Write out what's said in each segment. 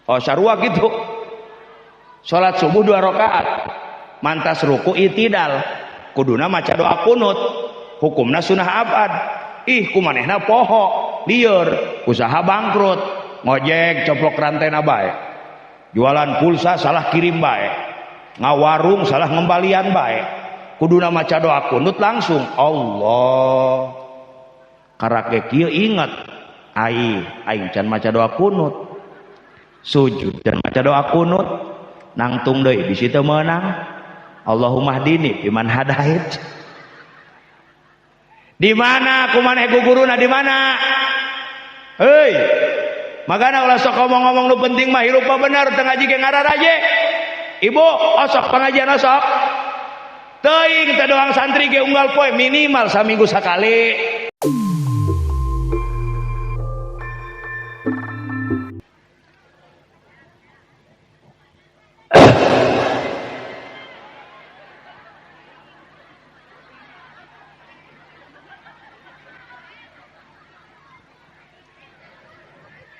Oh sarua gitu. Salat subuh 2 rakaat. Mantas ruku itidal. Kuduna maca doa kunut. Hukumna sunah abad. Ih kumanehna poho, lieur, usaha bangkrut, ngojek coplok rantena bae. Jualan pulsa salah kirim bae. Ngawarung salah ngembalian bae. Kuduna maca doa kunut langsung Allah. Karake kieu inget, ai aing can maca doa kunut. Sujud dan maca doa kunut, nangtung deui bisi teu meunang. Allahumma hdini biman hadait. Di mana kumaneh guguruna di mana? Hei, makana ulah sok ngomong-ngomong nu penting mah hirup mah bener teu ngaji ge ngararaje. Ibu, osok pengajian osok. Teuing teh doang santri ge unggal poe minimal saminggu sakali.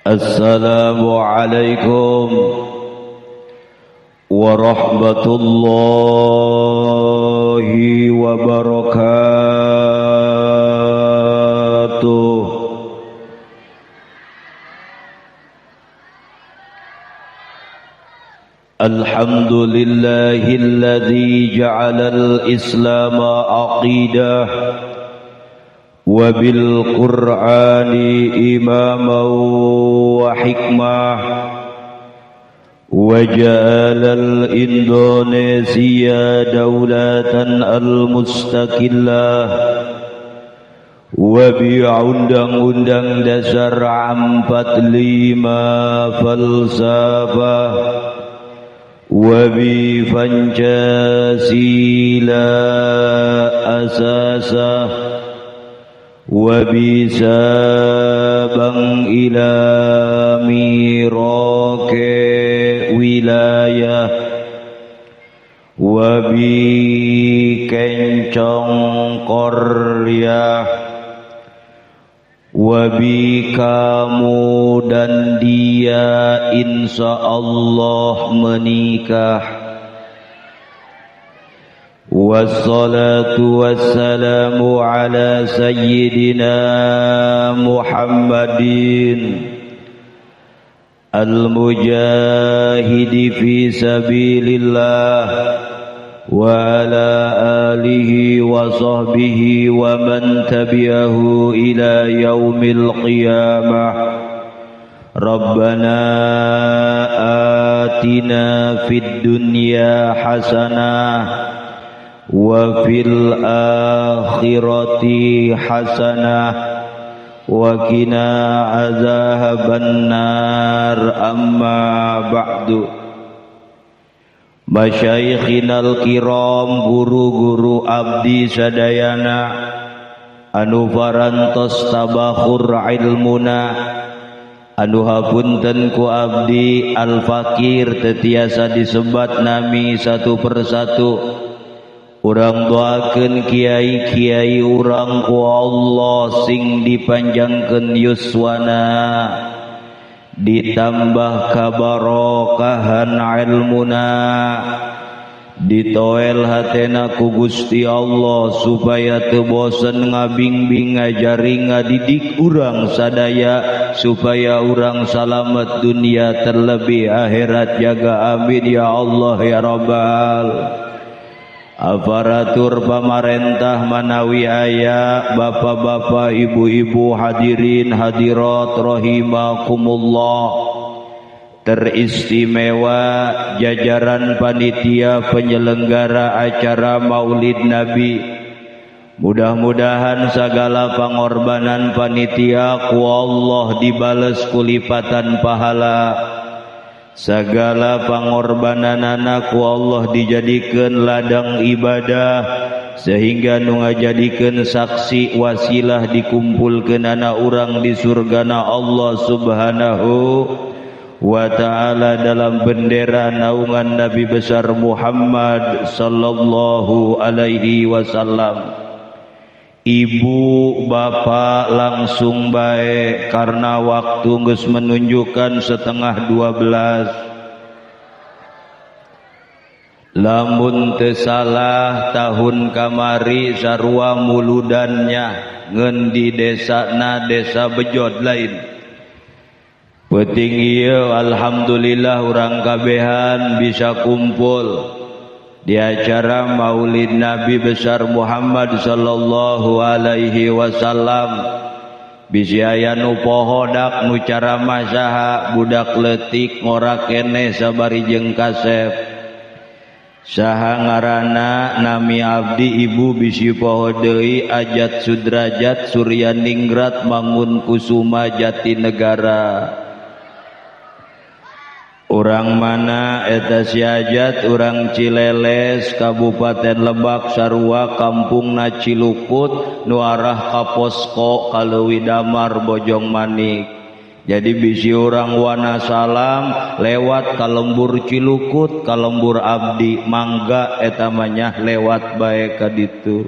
Assalamualaikum warahmatullahi wabarakatuh. Alhamdulillahilladzi ja'alal islama aqidah wa bil qur'ani imama wa hikmah wa ja'alal indonesia daulatan al mustaqillah wa bi undang-undang dasar 45 falsafah wa bi pancasila asasah wa bisabang ila mirake wilayah wa bi kencong koryah wa bi kamu dan dia insyaallah menikah. Wassalatu wassalamu ala sayyidina Muhammadin al-mujahidi fi sabilillah wa ala alihi wa sahbihi wa man tabi'ahu ila yaumil qiyamah. Rabbana atina fid dunya hasanah wa fil akhirati hasanah wa qina azaban nar. Amma ba'du. Masyayikhinal kiram, guru-guru abdi sadayana anu parantos tabakhur ilmuna, anu hapunten ku abdi al fakir tetiasa disebat nami satu persatu. Urang doakeun kiai-kiai urang ku Allah sing dipanjangkeun yuswana, ditambah kabarokahan ilmuna, ditoel hatena ku Gusti Allah supaya teu bosen ngabingbing ngajari ngadidik urang sadaya supaya urang salamet dunia terlebih akhirat jaga. Amin ya Allah ya Rabbal. Aparatur pamarentah manawi aya, bapak-bapak, ibu-ibu, hadirin hadirat rahimakumullah. Teristimewa jajaran panitia penyelenggara acara Maulid Nabi. Mudah-mudahan segala pengorbanan panitia ku Allah dibales kulipatan pahala. Segala pengorbanan ku Allah dijadikan ladang ibadah sehingga nu ngajadikeun saksi wasilah dikumpulkeun anak urang di surgana Allah Subhanahu wa ta'ala dalam bendera naungan Nabi besar Muhammad sallallahu alaihi wasallam. Ibu bapak langsung baik karena waktu geus menunjukkan 11:30. Lamun teu salah tahun kamari sarua muludannya ngeun di desana desa Bejod lain. Peuting ieu alhamdulillah urang kabehan bisa kumpul di acara Maulid Nabi besar Muhammad sallallahu alaihi wasallam. Bisi aya nu pohodak nu caramah saha budak leutik ngora keneh sabari jeung kasep. Saha ngaranna nami abdi ibu bisi poho deui Ajat Sudrajat Suryaningrat Mangunkusuma Jatinegara. Urang mana eta si Ajat? Urang Cileles Kabupaten Lebak sarua kampungna Cilukut nu arah ka Posko ka Leuwi Damar Bojong Manik. Jadi bisi urang Wanasalam lewat ka lembur Cilukut ka lembur abdi mangga eta mah nyah lewat bae ka ditu.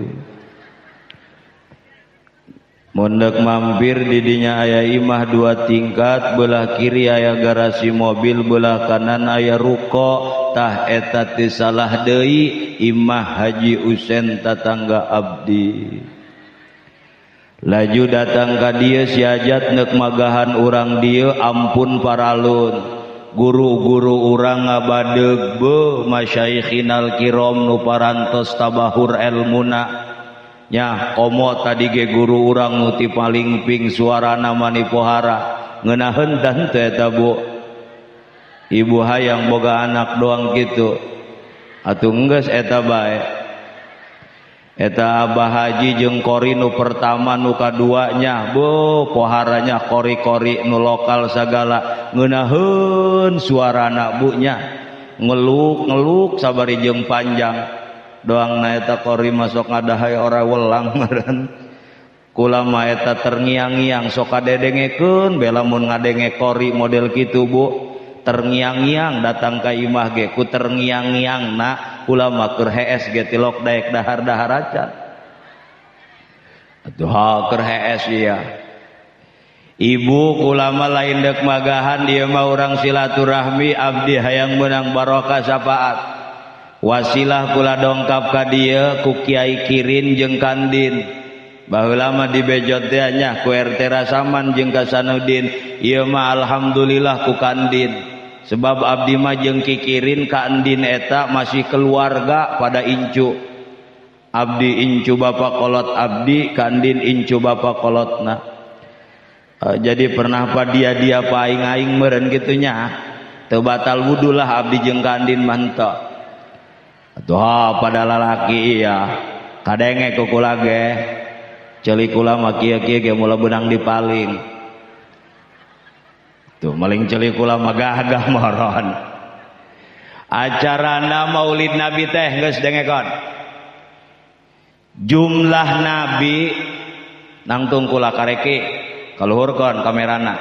Mun deuk mampir di dinya aya imah 2 tingkat, belah kiri aya garasi mobil, belah kanan aya ruko. Tah eta teu salah deui imah Haji Usen tatangga abdi. Laju datang ka dieu si Ajat neuk magahan urang dieu ampun paralun. Guru-guru urang ngabadeug beuh masyayikhinal kiram nu parantos tabahur elmuna. Nya komo tadi ge guru urang nu ti palingping suarana mani pohara ngeunaheun tah henteu eta bu. Ibu hayang boga anak doang kitu. Atuh geus eta bae. Eta Abah Haji jeung kori nu pertama nu kaduanya beuh poharanya kori-kori nu lokal sagala ngeunaheun suarana bu nya ngeluk-ngeluk sabari jeung panjang. Doang na eta kori masuk ngadahai ora welang meureun. Kula mah eta terngiang-ngiang sok kadedengekeun bela mun ngadenge kori model kitu bu. Terngiang-ngiang datang ka imah ge ku terngiang-ngiangna kula mah keur hees ge tilok daek dahar-dahar acan. Atuh ha keur hees ieu. Ibu kula mah lain deuk magahan ieu mah urang silaturahmi abdi hayang meunang barokah syafaat. Wasilah kula dongkap ka dieu ku Kiai Kirin jeung Kandin. Baheula mah dibejot teh nya ku RT Rasaman jeung ka Sanudin. Ieu mah alhamdulillah ku Kandin. Sebab abdi mah jeung Ki Kirin ka Andin eta masih keluarga pada incu. Abdi incu bapa kolot abdi, Kandin incu bapa kolotna. Jadi pernah pa dia-dia pa aing-aing meureun kitu nya. Teu batal wudu lah abdi jeung Kandin mah henteu. Atuh pada lalaki iya kadenge ku kula ge ceuli kula mah kieu-kieu ge mula beunang dipaling. Tuh maling ceuli kula mah gagah moron. Acarana Maulid Nabi teh geus dengekon. Jumlah nabi nangtung kula kareki kaluhurkeun kamerana.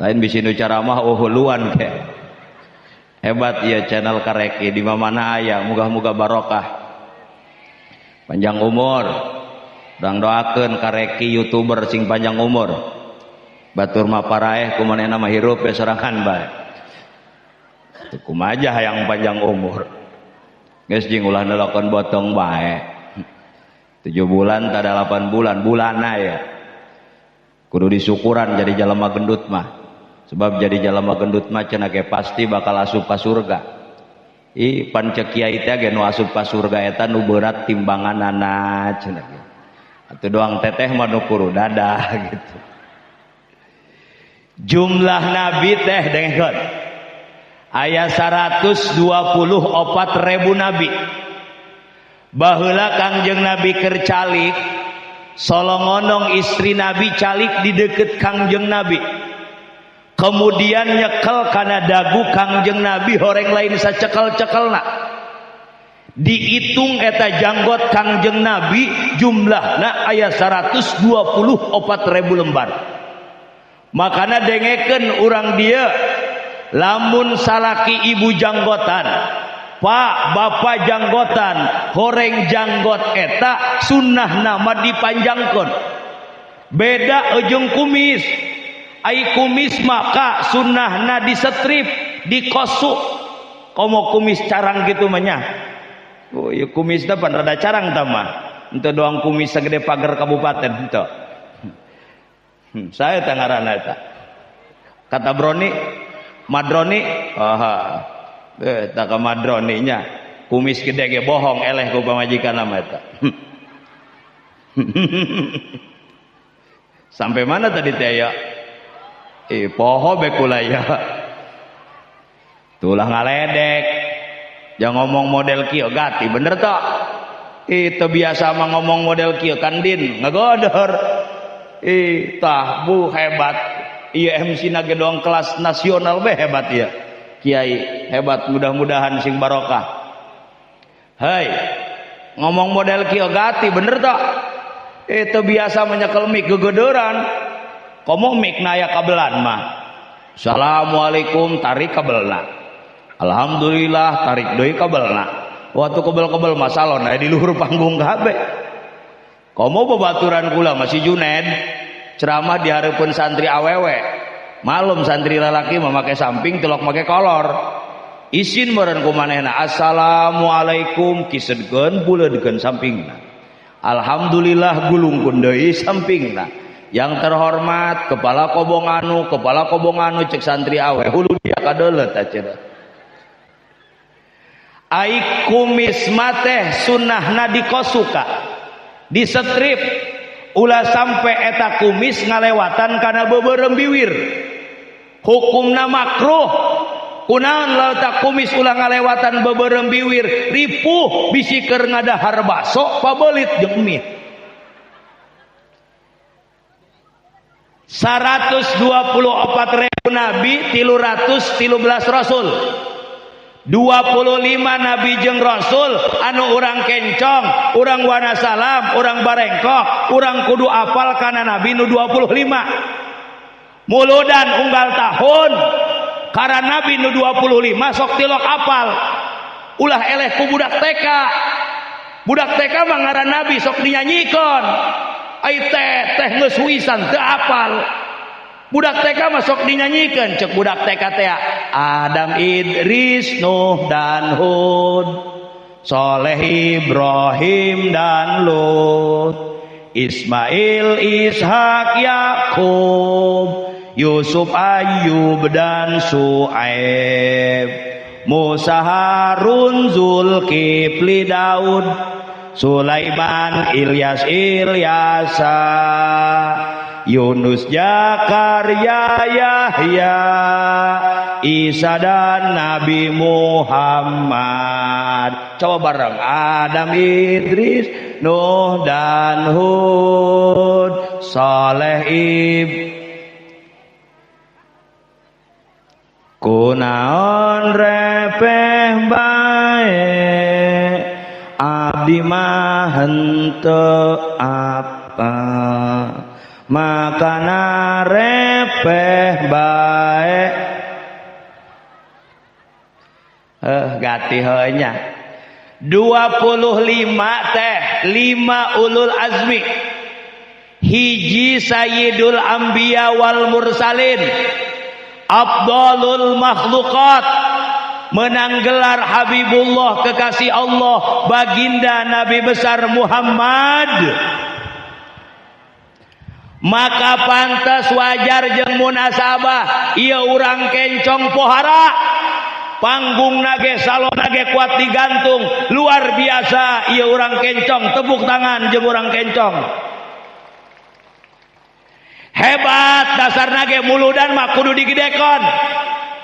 Lain bisi nu ceramah uhuluan ke. Hebat ya channel Kareki di mana aya, muga-muga barokah. Panjang umur. Urang doakeun Kareki YouTuber sing panjang umur. Batur mah paraeh kumanehna mah hirup ya sorangan bae. Teu kumaha hayang panjang umur. Geus jeung ulah nelokon botong bae. 7 bulan tada 8 bulan, bulana ya. Kudu disyukuran jadi jalema gendut mah. Sebab jadi jalema gendut mah cenah ge pasti bakal asup ka surga. Ih pan ceuk kiai teh ge nu asup ka surga eta nu berat timbanganana cenah ge. Atuh doang teteh mah nu kuru dadah gitu. Jumlah nabi teh dengekeun. Aya 124.000 nabi. Baheula Kangjeng Nabi keur calik, solongonong istri Nabi calik di deket Kangjeng Nabi. Kemudian nyekel kana dagu Kangjeng Nabi horeng lain sacekel-cekelna. Dihitung eta janggot Kangjeng Nabi jumlahna aya 124.000 lembar. Makana dengekeun urang dieu lamun salaki ibu janggotan Pak, bapak janggotan, horeng janggot eta sunnah nama dipanjangkeun. Beda jeung kumis. Ai kumis maka sunnahna disetrip, dikosuk. Komo kumis carang gitu mah nya. Oh, ieu kumisna pan rada carang tah mah. Henteu doang kumis sagede pagar kabupaten henteu. Saya teh ngaranna eta. Kata Broni, Madroni, aha. Tak ka Madroni nya. Kumis gede ge bohong eleh ku pamajikan mah eta. Sampai mana tadi teh ya? Poho be kula ya. Tulah ngaledek. Jangan ngomong model kieu gati bener tak? Itu biasa mah ngomong model kieu kan din ngagodor. Tah bu hebat. Ieu MC na ge doang kelas nasional be hebat ieu. Kiai hebat, mudah-mudahan sing barokah. Hei, ngomong model kieu gati bener tak? Itu biasa menyekel mik gegedoran. Komo mik naya kabelan mah. Assalamualaikum tarik kabelna. Alhamdulillah tarik deui kabelna. Waktu kebel-kebel mah salon aya di luhur panggung kabeh. Komo babaturan kula masih Juned ceramah di hareupeun santri awewe. Malum santri lalaki mah make samping tilok make kolor. Isin meureun ku manehna assalamualaikum kisedkeun buleudkeun sampingna. Alhamdulillah gulungkeun deui sampingna. Yang terhormat kepala kobong anu cek santri awe hulu dia kadeuleut cenah. Ai kumis mateh sunnahna dikosuka disetrip ulah sampai eta kumis ngalewatan kana beubeurem biwir. Hukumna makruh. Kunaon latak kumis ulah ngalewatan beubeurem biwir, ripuh bisi keur ngadahar baso pabelit jeung mie. 124.000 nabi, 313 rasul. 25 nabi jeung rasul anu urang kencong, urang Wanasalam, urang Barengkok, urang kudu apal kana nabi nu 25. Muludan unggal tahun karena nabi nu 25 sok tilok apal. Ulah eleh ku budak TK. Budak TK mah ngaran nabi sok dinyanyikeun. Ai teh teh geus huisan teu apal. Budak TK mah sok dinyanyikeun cek budak TK teh Adam, Idris, Nuh dan Hud, Soleh, Ibrahim dan Lut, Ismail, Ishak, Yakub, Yusuf, Ayub dan Su'aib, Musa, Harun, Zulkifli, Daud, Sulaiman, Ilyas, Ilyasa, Yunus, Zakaria, Yahya, Isa dan Nabi Muhammad. Coba bareng Adam, Idris, Nuh dan Hud, Saleh, Ib. Kunaon repeh bae abdi mah henteu apa. Makana repeh bae. Gati heuh nya. 25 teh 5 ulul azmi. Hiji sayyidul anbiya wal mursalin, afdalul makhluqat, menang gelar Habibullah kekasih Allah baginda Nabi besar Muhammad. Maka pantas wajar jeung munasabah ieu urang kencong pohara panggung nage salon nage kuat digantung luar biasa ieu urang kencong, tepuk tangan jeung urang kencong hebat. Dasar nage muludan mah kudu digedekon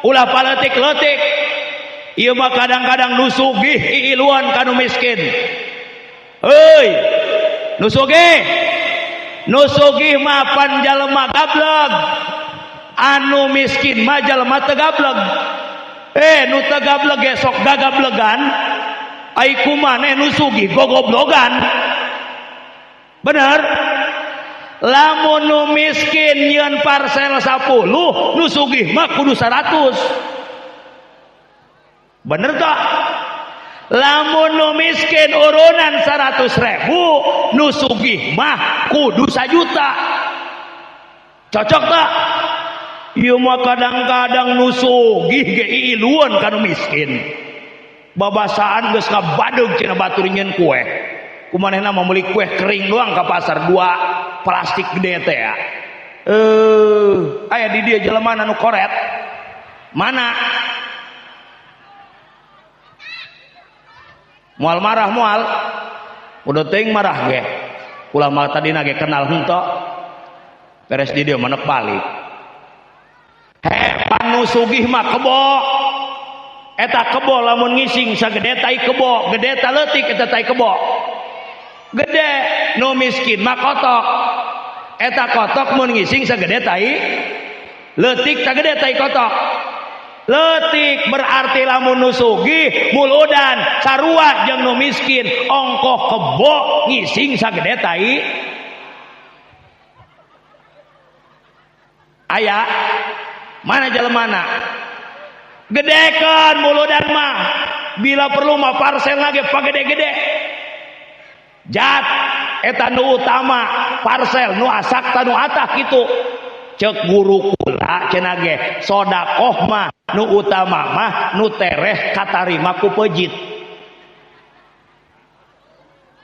ulah paletik-letik. Ieu mah kadang-kadang nu sugih iiluan ka nu miskin. Heuy, nu sugih nu sugih mah pan jalema gableg, anu miskin mah jalema teu gableg. Nu teu gableg ge sok gagablegan, ai kumaneh nu sugih gogoblogan. Bener? Lamun nu miskin nyieun parsel 10, nu sugih mah kudu 100. Bener tak? Lamun nu miskin urunan 100.000, nu sugih mah kudu 1 juta. Cocok tak? Ieu mah kadang-kadang nu sugih ge iluan ka nu miskin. Babasaan geus ngabadeug cenah batur nyeun kue. Kumanehna mah meuli kue kering doang ka pasar 2 plastik gede teh ya. Aya di dieu jelema nu koret. Mana? Moal marah moal. Udah teuing marah ge. Ulah mah tadina ge kenal henteu. Beres di dieu menek balik. Hepan nu sugih mah kebo. Eta kebo lamun ngising sagede tai kebo, gede ta leutik eta tai kebo. Gede nu miskin mah kotok. Eta kotok mun ngising sagede tai leutik ta gede tai kotok. Leutik berarti lamun nu sugih muludan sarua jeung nu miskin ongkoh kebo ngising sagede tai. Aya mana jelemana? Gedekan muludan mah, bila perlu mah parcel lagi pagede-gede. Jat eta nu utama parcel nu asak ta nu atah kitu. Cek guru kula cenah ge sedekah mah nu utama mah nu tereh katarima ku pejit.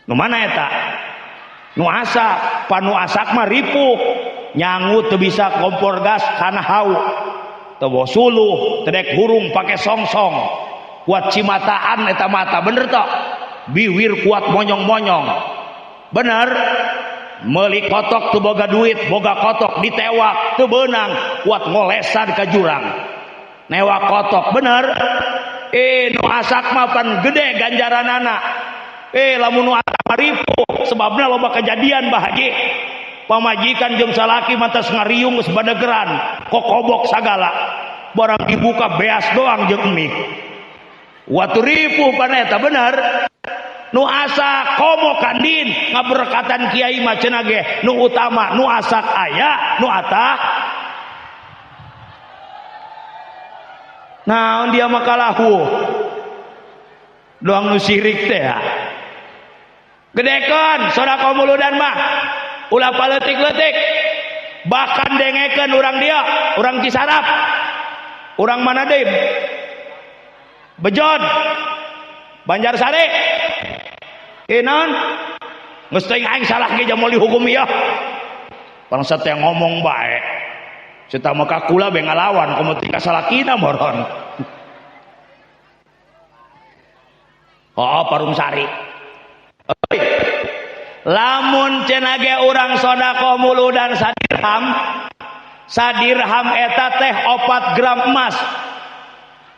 Nu mana eta? Nu asak, pan nu asak mah ripuh. Nyangut teu bisa kompor gas kana hau. Teu suluh, teu dek hurung pake songsong. Kuat cimataan eta mata, bener tok? Biwir kuat monyong-monyong. Bener? Meuli kotok teu boga duit, boga kotok ditewak, teu beunang, kuat ngolesan ka jurang. Newak kotok, bener? Nu asak mah pan gede ganjaranana. Lamun nu asak mah ripuh, sebabna loba kejadian Bah Haji. Pamajikan jeung salaki mantas ngariung geus badegeran, kokobok sagala. Barang dibuka beas doang jeung mie. Watu ripuh pan eta bener. Nu asak komo kandin ngaberkatan kiai mah cenah ge nu utama nu asak aya nu atah. Naon dia mah kalahu. Doang nu sirik teh ya. Gedekeun sedekah muludan mah. Ulah paletik-letik. Bahkan dengekeun urang dia, urang Cisarap. Urang mana deui? Bejon. Banjarsari. Naon? Geus teuing aing salah ge moal dihukum ieu. Bangsa teh ngomong bae. Ceta mah ka kula be ngalawan komo tingkah salakina moron. Oh, Parungsari. Lamun cenah ge urang sedekah muludan sadirham, sadirham eta teh 4 gram emas.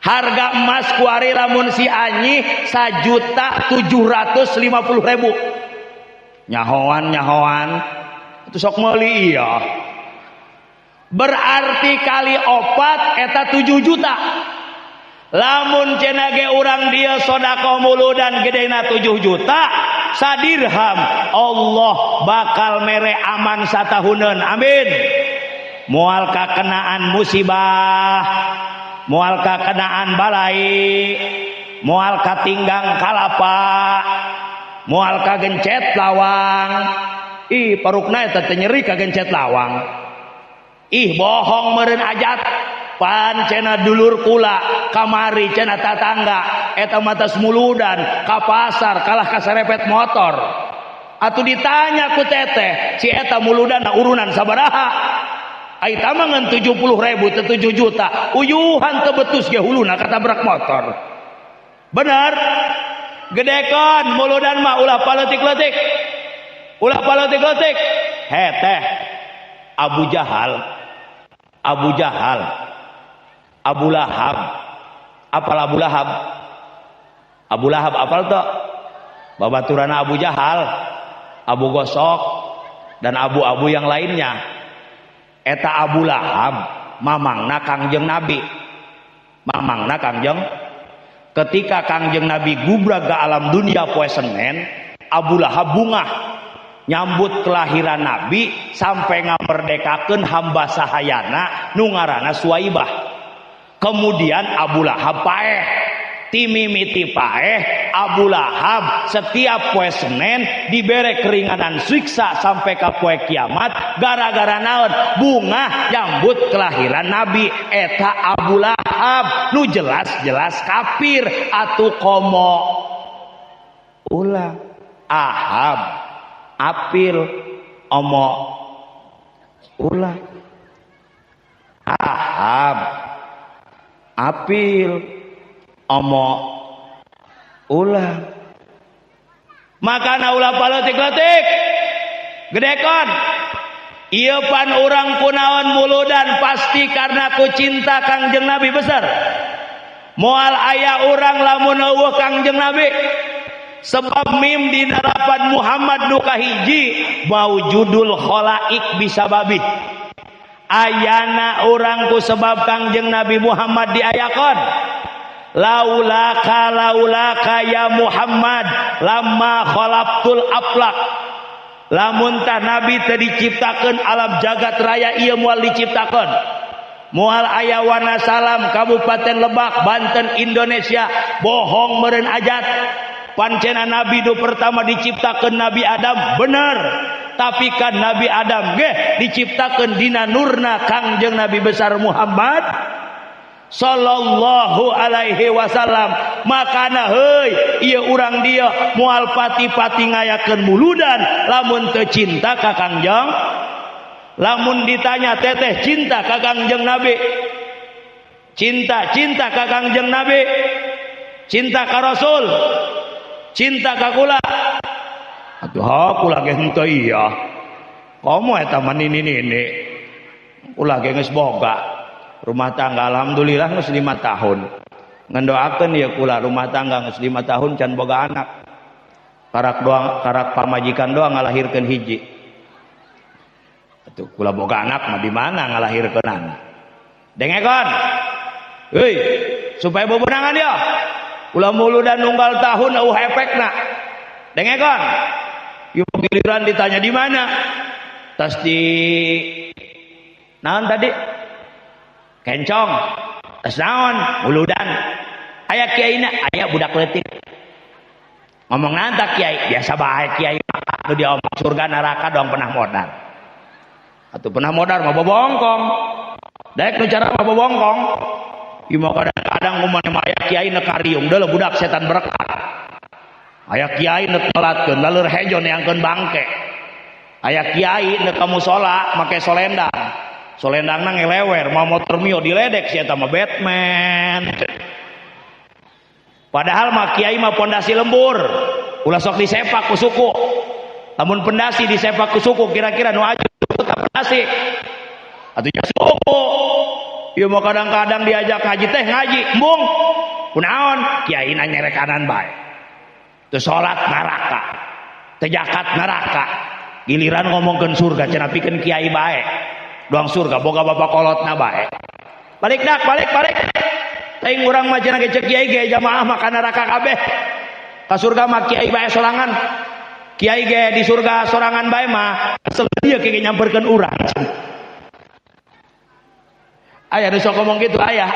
Harga emas kuari lamun si anyi 1.750.000. Nyahoan nyahoan itu sok meuli iya. Berarti kali 4 eta 7 juta. Lamun cenah ge urang dia sedekah muludan gedena 7 juta sadirham, Allah bakal mere aman satahuneun. Amin. Moal kakenaan musibah, moal kakenaan balai, moal katinggang kalapa, moal kagencet lawang. Ih parukna eta teh nyeri kagencet lawang. Ih bohong meureun ajat. Pan cenah dulur kula kamari cenah tatangga eta matas muludan ka pasar kalah kasarepet motor. Atuh ditanya ku teteh si eta muludan urunan sabaraha? Ai tama ngan 70.000 teh 7 juta. Uyuhan teu betus ge huluna katabrak motor. Bener? Gedekeun muludan mah ulah paletik-letik. Ulah paletik-letik. He teh Abu Jahal, Abu Jahal, Abu Lahab. Apal Abu Lahab? Abu Lahab apal tok? Babaturana Abu Jahal, Abu Gosok, dan abu-abu yang lainnya. Eta Abu Lahab mamangna Kangjeng Nabi. Mamangna Kangjeng. Ketika Kangjeng Nabi gubrag ke alam dunia poe Senin, Abu Lahab bungah nyambut kelahiran Nabi sampai ngamerdekakeun hamba sahayana nu ngaranna Suwaibah. Kemudian Abu Lahab paeh. Ti mimiti paeh Abu Lahab setiap poe Senin dibere keringanan siksa sampai ka poe kiamat gara-gara naon? Bunga nyambut kelahiran Nabi. Eta Abu Lahab nu jelas-jelas kafir atuh komo ulah. Ahab apil omo ulah. Ahab apil omo ulah. Makana ulah paletik-letik gedekon ieu pan urang kunaon muludan pasti karena ku cinta Kangjeng Nabi besar. Moal aya urang lamun eueuh Kangjeng Nabi. Sebab mim dina lapan Muhammad nu kahiji maujudul khalaik bisababi. Ayana urang ku sebab Kangjeng Nabi Muhammad diayakon. Laulaka laulaka ya Muhammad lama khalaqtul aflak. Lamun tah Nabi teu diciptakeun alam jagat raya ieu moal diciptakeun. Moal aya Wanasalam Kabupaten Lebak Banten Indonesia bohong meureun ajat. Pancena Nabi nu pertama diciptakeun Nabi Adam bener. Tapi kan Nabi Adam ge diciptakeun dina nurna Kangjeng Nabi besar Muhammad sallallahu alaihi wasallam. Makana heuy ieu urang dieu moal pati-pati ngayakeun muludan lamun teu cinta ka Kangjeng. Lamun ditanya teteh cinta ka Kangjeng Nabi, cinta cinta ka Kangjeng Nabi, cinta ka Rasul, cinta ka kula. Atuh kula ge henteu iya. Komo eta mah nini-nini. Kula ge geus boga rumah tangga alhamdulillah geus 5 tahun. Ngendoakeun ieu kula rumah tangga geus 5 tahun can boga anak. Karak doang, karak pamajikan doang ngalahirkeun hiji. Atuh kula boga anak mah di mana ngalahirkeun anak. Dengekon. Heuy, supaya bebenangan ya. Kula muludan nunggal tahun eueuh efekna. Dengekon. Ieu giliran ditanya di mana? Tas di naon tadi? Kencong, tas naon, muludan. Aya kiaina, aya budak leutik. Ngomong nantak kiai, biasa bae kiai nu diomong surga neraka doang pernah modar. Atuh pernah modar mah bobongkong. Daek nu cara mah bobongkong. Ieu mah kadang-kadang kumaha mah aya kiai nu kariung deuleu budak setan berkat. Aya kiai nu telatkeun laleur hejo neangkeun bangke. Aya kiai nu ka musala make solendang. Solendangna ngelewer, mau motor Mio diledek si eta mah Batman. Padahal mah kiai mah pondasi lembur. Ulah sok disepak ku suku. Lamun pondasi disepak ku suku kira-kira nu aju tak pondasi. Atuh nya suku. Ieu mah kadang-kadang diajak ngaji teh ngaji, embung. Kunaon? Kiai na nyerekanan bae. Teu salat neraka. Teu zakat neraka. Giliran ngomongkeun surga cenah pikeun kiai bae. Doang surga boga bapak kolotna bae. Balik dak, balik, balik. Teuing urang mah cenah ge ceuk kiai ge jamaah mah ka neraka kabeh. Ka surga mah kiai bae sorangan. Kiai ge di surga sorangan bae mah kesel dia ge nyamperkeun urang. Aya nu sok ngomong kitu aya.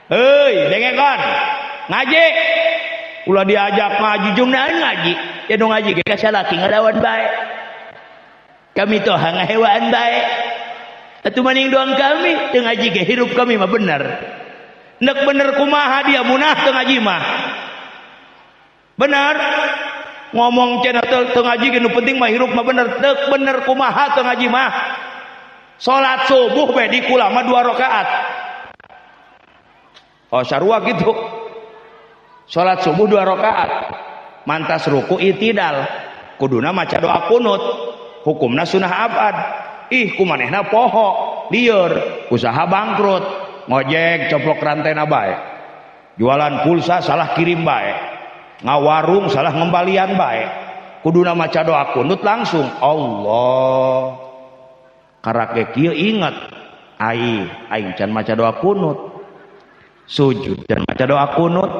Heuy, dengekon. Ngaji. Ulah diajak ngaji jeung naon ngaji. Ya nu ngaji ge ka salaki ngalawan bae. Kami toh ngahewaan bae. Atuh maning doang kami teu ngaji ge hirup kami mah bener. Nek bener kumaha dia munah teu ngaji mah. Bener. Ngomong cenah teu ngaji ge nu penting mah hirup mah bener. Nek bener kumaha teu ngaji mah. Salat subuh bae di kula mah 2 rakaat. Oh sarua kitu. Salat subuh 2 rakaat. Mantas ruku itidal. Kuduna maca doa kunut. Hukumna sunah abad. Ih kumanehna poho, lieur, usaha bangkrut, ngojek coplok rantena bae. Jualan pulsa salah kirim bae. Ngawarung salah ngembalian bae. Kuduna maca doa kunut langsung Allah. Karak ge kieu inget, ai aing can maca doa kunut. Sujud can maca doa kunut,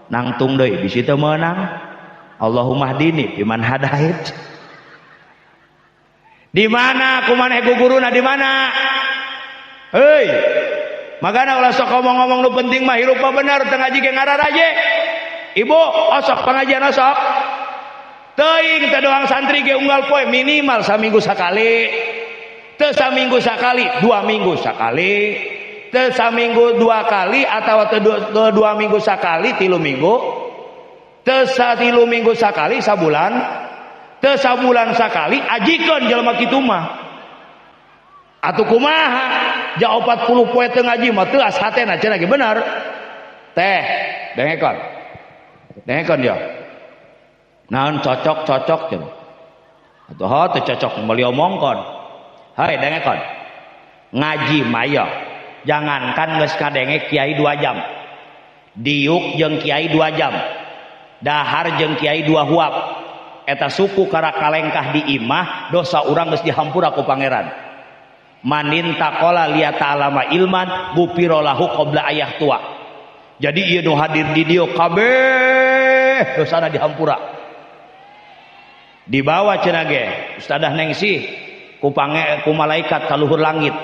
nangtung deui bisi teu meunang. Allahumma hdini biman hadait. Di mana kumaneh guguruna di mana? Hei. Makana ulah sok ngomong-ngomong nu penting mah hirup mah bener teu ngaji ge ngararaje. Ibu, osok pengajian osok. Teuing teh doang santri ge unggal poe minimal saminggu sakali. Teu saminggu sakali, 2 minggu sakali. Teu saminggu 2 kali atawa teu 2 minggu sakali, 3 minggu. Teu 3 minggu sakali sabulan. Teu sabulan sakali ajikeun jelema kitu mah. Atuh kumaha? Ja 40 poe teu ngaji mah teu hatena cenah ge bener. Teh, dengekeun. Dengekeun ya. Naon cocok-cocok cenah. Atuh teu cocok meuli omongkon. Hai dengekeun. Ngaji mah ya. Jangankan geus kadenge kiai 2 jam. Diuk jeung kiai 2 jam. Dahar jeung kiai 2 huap. Eta suku karakalengkah di imah dosa urang geus dihampura ku pangeran. Manin takola liya ta'alama ilman gupiro lahu qabla ayah tua. Jadi ieu nu hadir di dieu kabeh dosana dihampura. Dibawa cenah ge Ustadzah Nengsih ku pange ku malaikat ka luhur langit.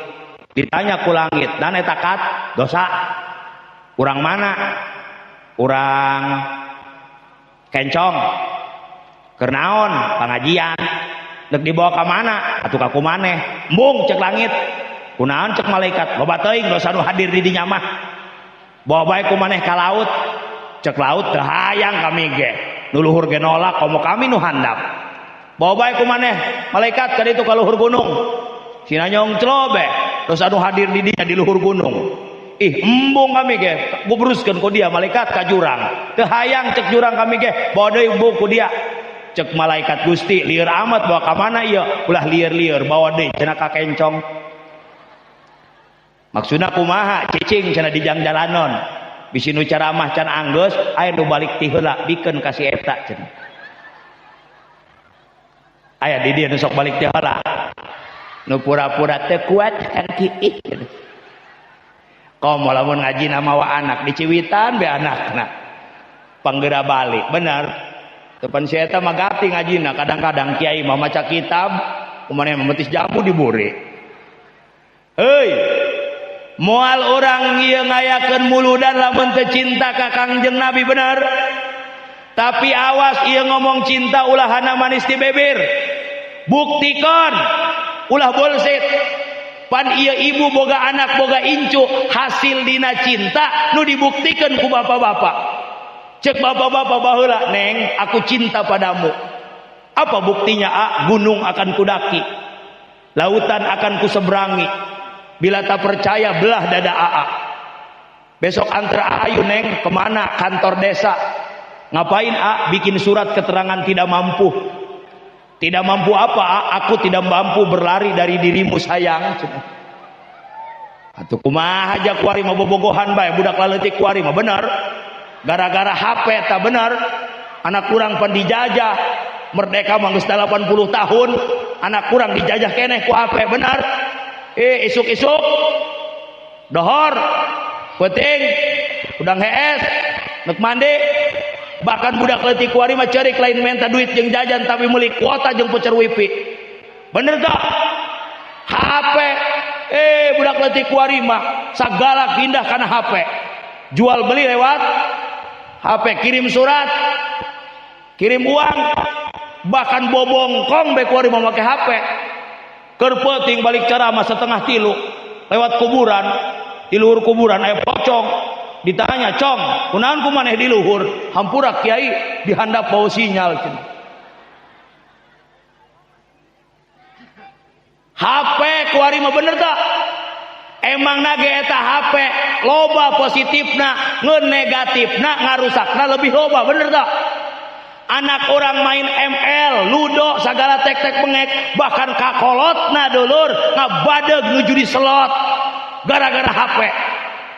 Ditanya ku langit, "Dan eta kat dosa urang mana?" Urang Kencong. Keur naon? Pangajian. Dek dibawa ka mana? Atuh ka kumaneh. Embung cek langit. Kunaon cek malaikat? Loba teuing dosa nu hadir di dinya mah. Bawa bae kumaneh ka laut. Cek laut teu hayang kami ge. Nu luhur ge nolak komo kami nu handap. Bawa bae kumaneh malaikat ka ditu ka luhur gunung. Sina nyongclo be dosa nu hadir di dinya di luhur gunung. Ih embung kami ge. Gubruskeun ku dia malaikat ka jurang. Teu hayang cek jurang kami ge. Bawa deui embung ku dia. Cek malaikat Gusti lieur amat bawa ka mana ieu ulah lieur-lieur bawa deui cenah ka Kencong. Maksudna kumaha cicing cenah di jangjalanon bisi nu ceramah can anggeus aya nu balik ti heula bikeun ka si eta cenah. Aya di dieu nu sok balik ti heula nu pura-pura teu kuat kan kiih. Komo lamun ngaji mawa anak diciwitan be anakna panggera balik bener. Depan si eta mah gati ngajina kadang-kadang kiai mah maca kitab kumaneh memetis jambu diburi. Heuy, moal urang ieu ngayakeun muludan lamun teu cinta ka Kangjeng Nabi bener. Tapi awas ieu ngomong cinta ulah hana manis di bibir. Buktikan ulah bullshit. Pan ieu ibu boga anak boga incu hasil dina cinta nu dibuktikeun ku bapak-bapak. Cek bapak-bapak baheula, "Neng, aku cinta padamu." Apa buktinya? A, gunung akan kudaki, lautan akan kuseberangi. Bila tak percaya belah dada AA. Besok antar ayu Neng, kemana? Kantor desa. Ngapain A? Bikin surat keterangan tidak mampu. Tidak mampu apa? A? Aku tidak mampu berlari dari dirimu sayang. Atuh kumaha aja kuari mah bobogohan bae budak laleutik kuari mah bener. Gara-gara HP tak benar, anak kurang pan dijajah, merdeka mah geus 80 tahun, anak kurang dijajah keneh ku HP benar. Isuk-isuk dohor, peuting, udang hees, nek mandi, bahkan budak leutik kuari mah ceurik lain menta duit jeung jajan tapi meuli kuota jeung voucher wifi. Bener tak? HP, budak leutik kuari mah sagala pindah kana HP. Jual beli lewat HP, kirim surat, kirim uang, bahkan bobongkong be kuari mah make HP. Keur peuting balik ceramah 2:30 lewat kuburan, di luhur kuburan aya pocong. Ditanya, "Cong, kunaon ku maneh di luhur?" Hampura kiai dihandap bau sinyal cenah. HP kuari mah bener tak? Emang nage eta HP loba positifna ngeun negatifna ngarusakna lebih loba bener tak? Anak orang main ML, ludo, segala tek-tek bengek, bahkan kakolotna dulur ngabadeg nuju di slot gara-gara HP.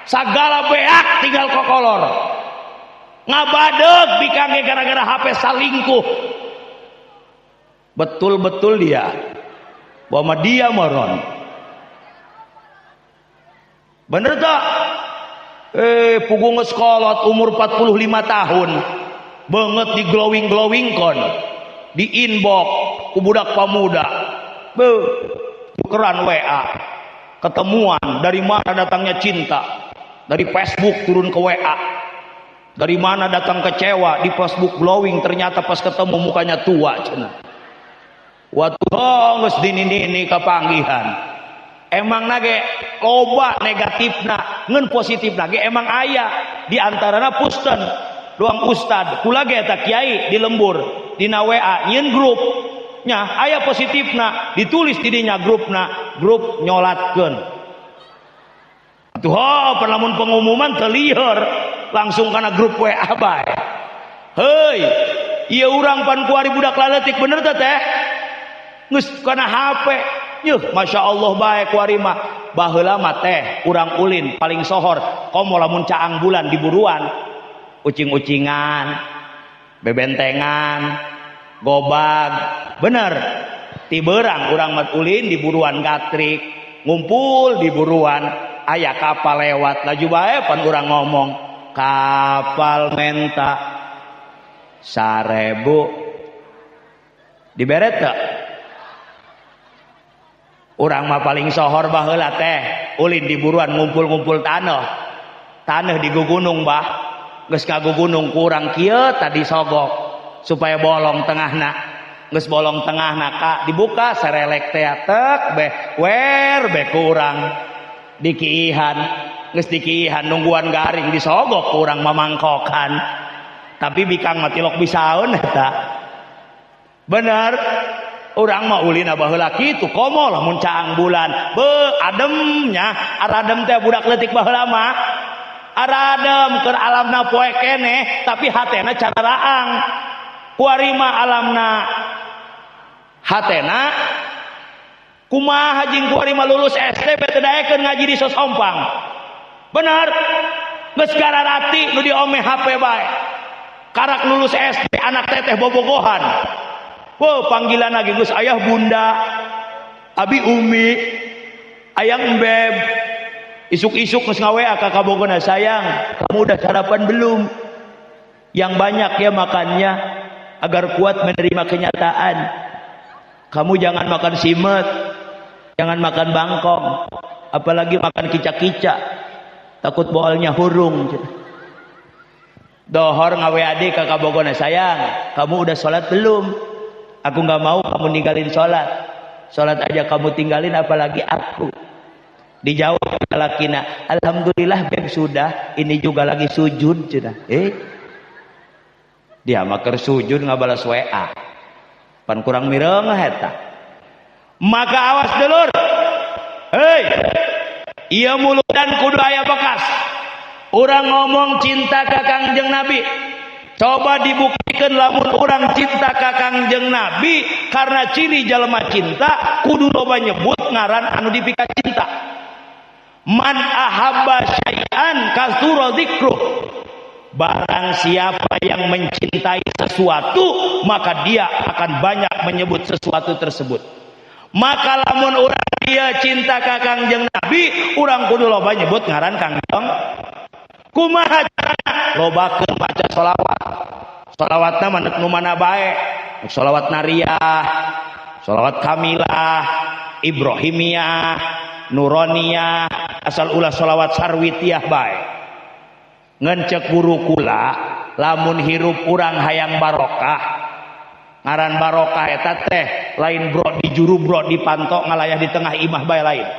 Sagala beak tinggal kokolor. Ngabadeg bikangge gara-gara HP salingkuh. Betul-betul dia. Bahwa dia moron. Bener tak? Pugu geus kolot umur 45 tahun. Banget di glowing-glowing kon. Di inbox ku budak pamuda. Beuh, tukeran WA. Ketemuan, dari mana datangnya cinta? Dari Facebook turun ke WA. Dari mana datang kecewa? Di Facebook glowing, ternyata pas ketemu mukanya tua cenah. Waktu geus dini-nini kapanggihan. Emang nage loba negatifna, ngeun positifna ge emang aya. Di antarana pusten doang ustad, kula ge eta kiai di lembur, dina WA nyieun grup. Nya aya positifna, ditulis di dinya grupna, grup nyolatkeun. Atuh oh, lamun pengumuman teu lieur, langsung kana grup WA bae. Heuy, ieu urang pan kuari budak laletik bener teh teh? Geus kana HP. Yuh, Masya Allah bae kuari mah. Baheula mah teh urang ulin paling sohor, komo lamun caang bulan di buruan, ucing-ucingan, bebentengan, gobag, bener. Ti beurang urang mah ulin di buruan gatrik, ngumpul di buruan, aya kapal lewat, laju bae pan urang ngomong, kapal menta 1000. Diberet teu? Urang mah paling sohor baheula teh, ulin di buruan ngumpul-ngumpul taneuh. Taneuh di gugunung bah. Geus kagugunung ku urang kieu tadi sogok supaya bolong tengahna. Geus bolong tengahna ka dibuka serelek teh tek beh wer beh ku urang dikiihan. Geus dikiihan nungguan garing disogok ku urang mamangkokan. Tapi bikang mah tilok bisaeun eta. Bener. Urang mah ulina baheula kitu komo lamun caang bulan be ademnya aradem teh budak leutik baheula mah aradem keur alamna poe keneh tapi hatena cararaang kuari mah alamna hatena kumaha jeung kuari mah lulus SD teu daekeun ngaji di Sosompang bener geus gararati nu diome HP bae karak lulus SD anak teteh bobogohan. Wow, panggilan lagi geus ayah bunda, abi umi, ayang beb. Isuk-isuk geus ngawe ka kabogona, sayang, kamu udah sarapan belum? Yang banyak ya makannya agar kuat menerima kenyataan. Kamu jangan makan simet, jangan makan bangkong, apalagi makan kica-kica. Takut boolnya hurung. Dohor ngawe adik ka kabogona, sayang, kamu udah sholat belum? Aku nggak mau kamu ninggalin sholat. Sholat aja kamu tinggalin apalagi aku. Dijawab lakina, alhamdulillah beb sudah, ini juga lagi sujud sudah. Dia mah keur sujud ngabalas WA. Pan kurang mireung eta. Maka awas dulur. Hei. Ieu muludan kudu aya bekas. Urang ngomong cinta ka Kangjeng Nabi. Coba dibuktikan lamun orang cinta ka Kangjeng Nabi karena ciri jalma cinta kudu loba nyebut ngaran anu dipika cinta. Man ahabba syai'an kasura dzikruh. Barang siapa yang mencintai sesuatu maka dia akan banyak menyebut sesuatu tersebut. Maka lamun urang dia cinta ka Kangjeng Nabi, urang kudu loba nyebut ngaran Kangjeng. Kumaha carana? Lobakeun maca sholawat. Sholawatna mah nu mana bae? Sholawat nariyah, sholawat kamilah, Ibrahimiyah, Nuroniyah, asal ulah sholawat sarwitiyah bae. Ngan cek guru kula, lamun hirup urang hayang barokah. Ngaran barokah eta teh lain bro di juru bro di pantok ngalayah di tengah imah bae lain.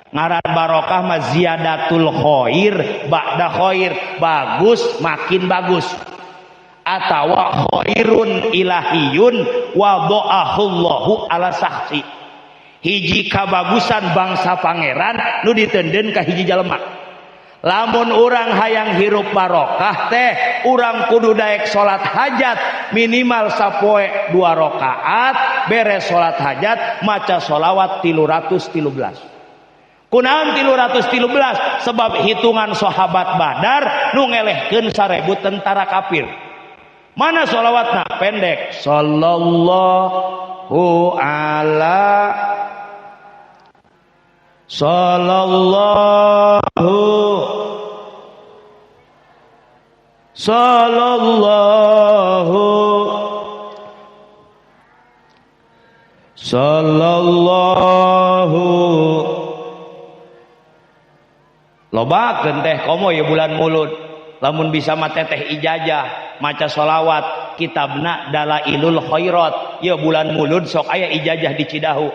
Ngaran barokah mah ziyadatul khair ba'da khair, bagus makin bagus. Atawa khairun ilahiyun wa dha'ahullahu ala sakhsi. Hiji kabagusan bangsa pangeran nu ditendeun ka hiji jalma. Lamun urang hayang hirup barokah teh urang kudu daek salat hajat minimal sapoe 2 rakaat, beres salat hajat maca sholawat 313. Kunaon 313? Sebab hitungan sahabat Badar nu ngelehkeun 1000 tentara kafir. Mana sholawatna? Pendek. Sallallahu ala sallallahu sallallahu sallallahu Lobakeun teh komo ya bulan Mulud. Lamun bisa mah teteh ijazah, maca sholawat, kitabna Dalailul Khairat. Ya bulan Mulud sok aya ijazah di Cidahu.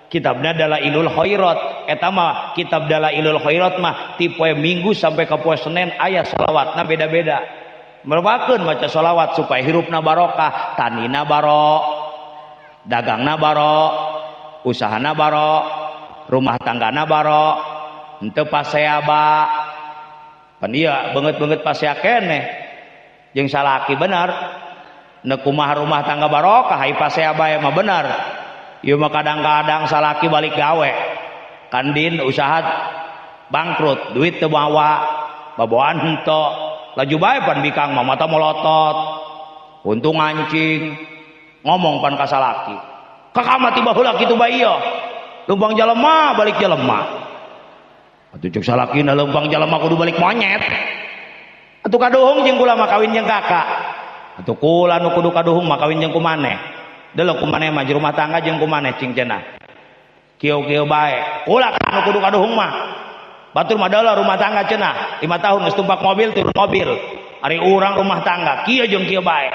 Kitabna Dalailul Khairat. Eta mah kitab Dalailul Khairat mah ti poe Minggu sampai ka poe Senin aya sholawatna beda-beda. Merbakeun maca sholawat supaya hirupna barokah, tanina barok, dagangna barok, usahana barok, rumah tanggana barok, henteu pasea ba. Pan ieu beungeut-beungeut pasea keneh. Jeung salaki bener. Neuk kumaha rumah tangga barokah ai pasea bae mah bener. Ieu mah kadang-kadang salaki balik gawe. Kandin usaha bangkrut, duit teu bawa, babawaan henteu. Laju bae pan bikang mah mata molotot. Untung ngancing, ngomong pan ka salaki. Kakak mah tiba heula kitu bae ieu. Leumpang jelema balik jelema. Atuh cek salakina leumpang jelema kudu balik monyet. Atuh kaduhung jeung kula mah kawin jeung kakak. Atuh kula nu kudu kaduhung mah kawin jeung ku maneh. Deuleu ku maneh mah rumah tangga jeung ku maneh cing cenah. Kieu-kieu bae. Kula nu kudu kaduhung mah. Batur mah deuleu rumah tangga cenah. 5 tahun geus tumpak mobil turun mobil. Ari urang rumah tangga kieu jeung kieu bae.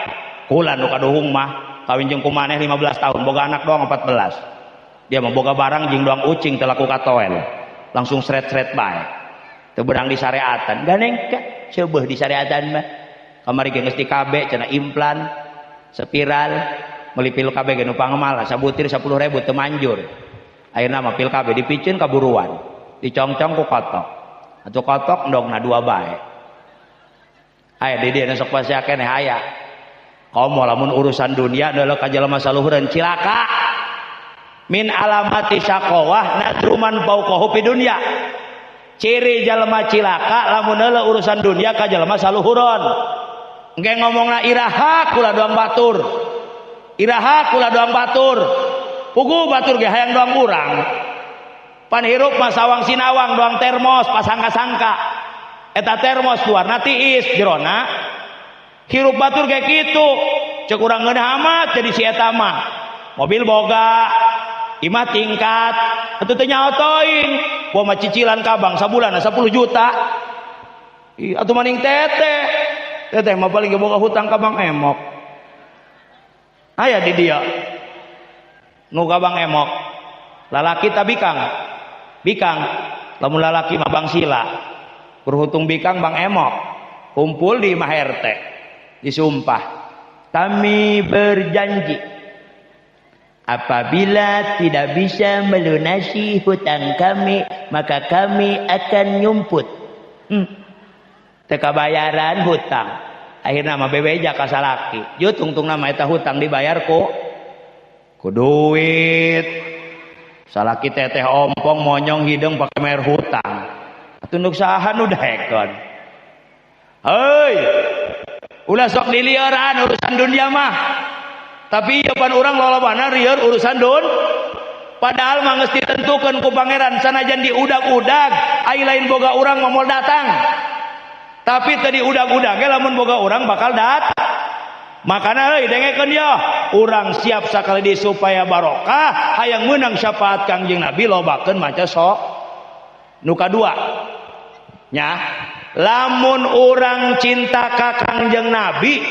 Kula nu kaduhung mah kawin jeung ku maneh 15 tahun boga anak doang 14. Dia mah boga barang jeung doang ucing teu laku katoel. Langsung seret-seret bae. Teu beurang disareatan. Ganeng ka seubeuh disareatan mah. Kamari ge geus di KB cenah implan spiral meuli pil KB ge nu pangemal sabutir 10.000 teu manjur. Akhirna mah pil KB dipiceun ka buruan. Dicongcong ku kotok. Atuh kotok ndongna dua bae. Aya di dieu sok pasea keneh aya. Komo lamun urusan dunia deuleu ka jelema saluhureun cilaka. Min alamati syaqawah nadruman fauqahu fi dunya. Ciri jelema cilaka lamun deuleu urusan dunia ka jelema saluhureun. Engke ngomongna iraha kula doang batur. Iraha kula doang batur. Pugu batur ge hayang doang urang. Pan hirup mah sawang sinawang doang termos pasangka-sangka. Eta termos luarna tiis jerona. Hirup batur kayak kitu. Cek urang ngeunah amat jadi si eta mah. Mobil boga, imah tingkat, atuh teu nyaho teuing. Gua mah cicilan ka bank sabulan 10 juta. Ih, atuh maning teteh. Teteh mah paling ge boga hutang ka Bank Emok. Aya di dia. Nu ka Bank Emok. Lalaki ta bikang? Bikang. Lamun lalaki mah Bang Sila. Berhutung bikang Bang Emok. Kumpul di imah RT. Disumpah. Kami berjanji apabila tidak bisa melunasi hutang kami, maka kami akan nyumput. Teka bayaran hutang. Akhirna mah bebeja ka salaki. Yeuh tungtungna mah eta hutang dibayar ku duit. Salaki teteh ompong monyong hideung pake mer hutang. Atuh nduk saha nu daekeun. Heuy. Ulah sok dilieuran urusan dunia mah. Tapi ieu pan urang lolobana rieur urusan dun. Padahal mah geus ditentukeun ku pangeran sanajan diudag-udag ai lain boga urang mah moal datang. Tapi teu diudag-udag ge lamun boga urang bakal datang. Makana euy dengekeun yo, urang siap sakali di supaya barokah hayang meunang syafaat Kangjeng Nabi lobakeun maca sok. Nu kadua nya, lamun urang cinta ka Kangjeng Nabi,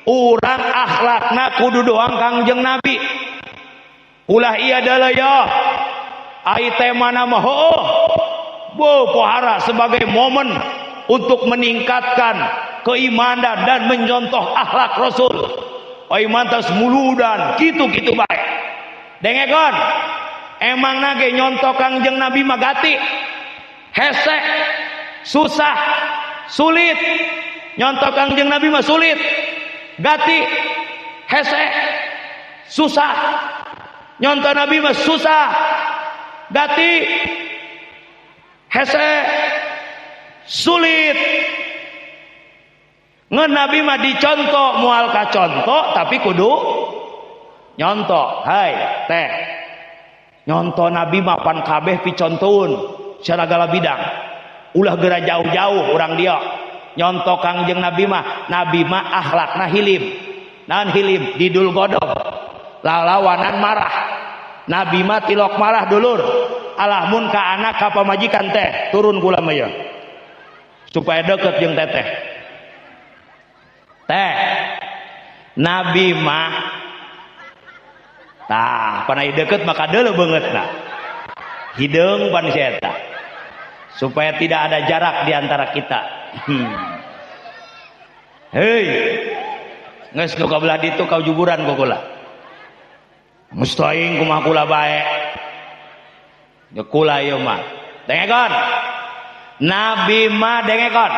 urang akhlakna kudu doang Kangjeng Nabi. Ulah ieu deuleu yo. Ai temana mah heueuh. Bu pohara sebagai momen untuk meningkatkan keimanan dan mencontoh akhlak Rasul. Ai mantas muludan kitu-kitu bae. Dengekeun. Emangna ge nyontoh Kangjeng Nabi mah gati. Hese, susah, sulit. Nyontoh Kangjeng Nabi mah sulit. Gati, hese, susah. Nyontoh Nabi mah susah. Gati, hese, sulit. Ngan Nabi mah dicontoh moal kacontoh tapi kudu nyontoh. Hai teh, nyontoh Nabi mah pan kabeh picontoeun sagala bidang. Ulah geura jauh-jauh urang dia. Nyontoh Kangjeng Nabi mah, Nabi mah akhlakna hilim. Naon hilim? Didul godog. Lalawanan marah. Nabi mah tilok marah dulur. Alah mun ka anak ka pamajikan teh turun kula mah ye. Supaya deket jeung teteh. Teh, Nabi mah tah panai deket maka deuleu beungeutna. Hideung pan si eta. Supaya tidak ada jarak di antara kita. Hei. Geus nu kabelah ditu kaujuburan ku kula. Mustahing kumaha kula bae. Ya kula ieu mah. Dengekeun. Nabi mah dengekeun.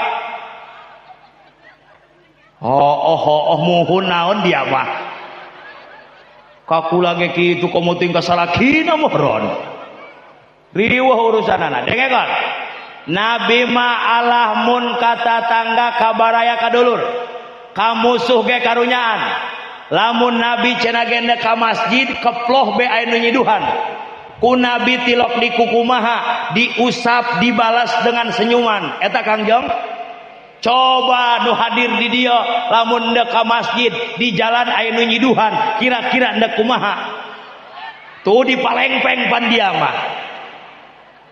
Oh muhun naon dia mah. Ka kula ge kitu komo ting ka salakina mohron. Riweuh urusanana. Dengekeun. Nabi mah alah mun ka tatangga ka baraya ka dulur. Ka musuh ge karunyaan. Lamun Nabi cenah ge ka masjid keploh be aya nu nyiduhan. Ku Nabi tilok di kukumaha, diusap, dibalas dengan senyuman. Eta Kangjeng. Coba nu hadir di dieu lamun ndek ka masjid di jalan aya nu nyiduhan, kira-kira ndek kumaha? Tuh dipalengpeng pan dia mah.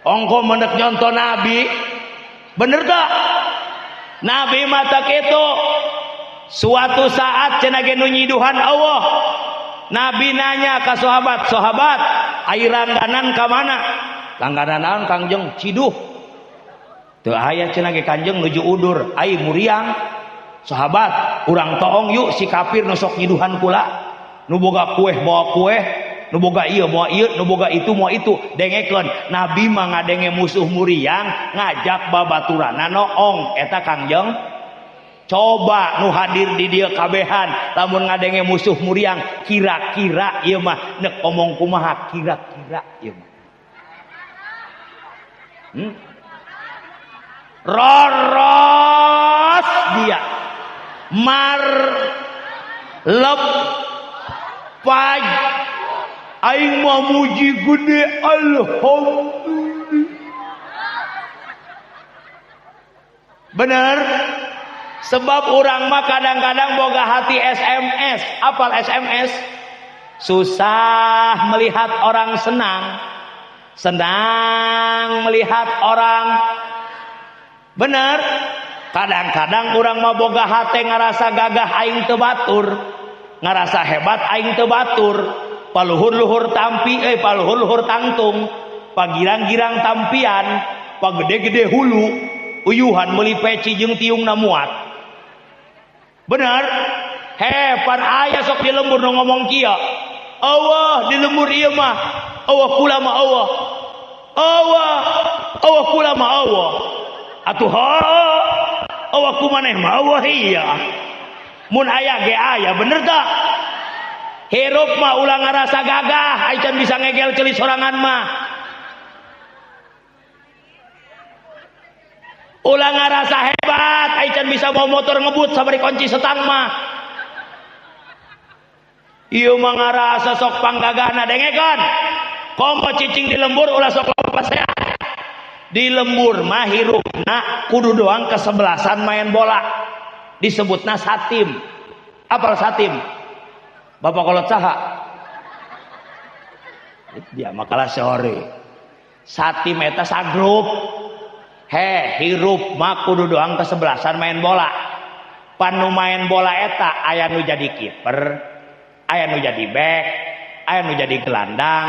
Ongko mendek nyonto Nabi. Bener tak? Nabi mah tak kitu. Suatu saat cenah ge nu nyiduhan Allah. Nabi nanya ka sahabat, "Sahabat, ai langganan ka mana?" Langganan naon Kangjeng? Ciduh. Teu aya cenah ge Kangjeng nuju udur, ai muriang. Sahabat, urang toong yuk si kafir nu sok nyiduhan kula. Nu boga kueh bawa kueh, nu boga ieu moal ieu, nu boga itu moal itu. Dengekeun, Nabi mah ngadenge musuh muriang ngajak babaturana noong. Eta Kangjeng. Coba nu hadir di dieu kabehan lamun ngadenge musuh muriang kira-kira ieu mah nek omong kumaha kira-kira ieu mah. Roros dia. Mar lep paj aing mah muji gede alhamdulillah. Bener? Sebab orang mah kadang-kadang boga hati SMS. Apal SMS? Susah melihat orang senang, senang melihat orang. Bener? Kadang-kadang orang mah boga hati ngerasa gagah aing teu batur, ngerasa hebat aing teu batur, paluhur-luhur tampi, paluhur-luhur tangtung, pagirang-girang tampian, pagede-gede hulu, uyuhan meuli peci jeung tiungna muat. Bener? He, pan aya sok di lembur nu ngomong kieu. Allah di lembur ieu mah, Allah kula mah Allah. Allah, Allah kula mah Allah. Atuh ha, Allah ku maneh mah Allah iya. Mun aya ge aya, bener tak? Hirup mah ulah ngarasa gagah, ai can bisa ngegel ceuli sorangan mah. Ulah ngarasa hebat, ai can bisa bawa motor ngebut sabari kunci setang mah. Ieu mah ngarasa sok panggagahna, dengekeun. Komo cicing di lembur ulah sok lepas. Di lembur mah hirupna kudu doang kesebelasan main bola. Disebutna satim. Apal satim? Bapak kolot saha? Dia makalah sore. Satim eta sagrup. He, hirup mah kudu doang kesebelasan main bola. Pan nu main bola eta aya nu jadi kiper, aya nu jadi back, aya nu jadi gelandang,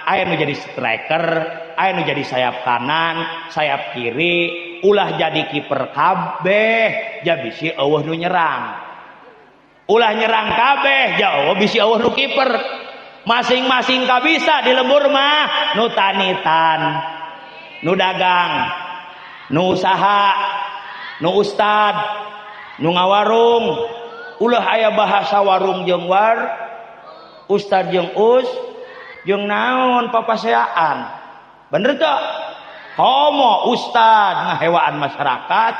aya nu jadi striker, aya nu jadi sayap kanan, sayap kiri, ulah jadi kiper kabeh, ja bisi eueuh nu nyerang. Ulah nyerang kabeh, ja eueuh bisi eueuh nu kiper. Masing-masing kabisa di lembur mah nu tanitan, nu dagang, nu usaha, nu ustad, nu ngawarung. Ulah aya bahasa warung jeung war, ustad jeung us, jeung naon papaseaan. Bener teu? Homo ustad ngahewaan masyarakat,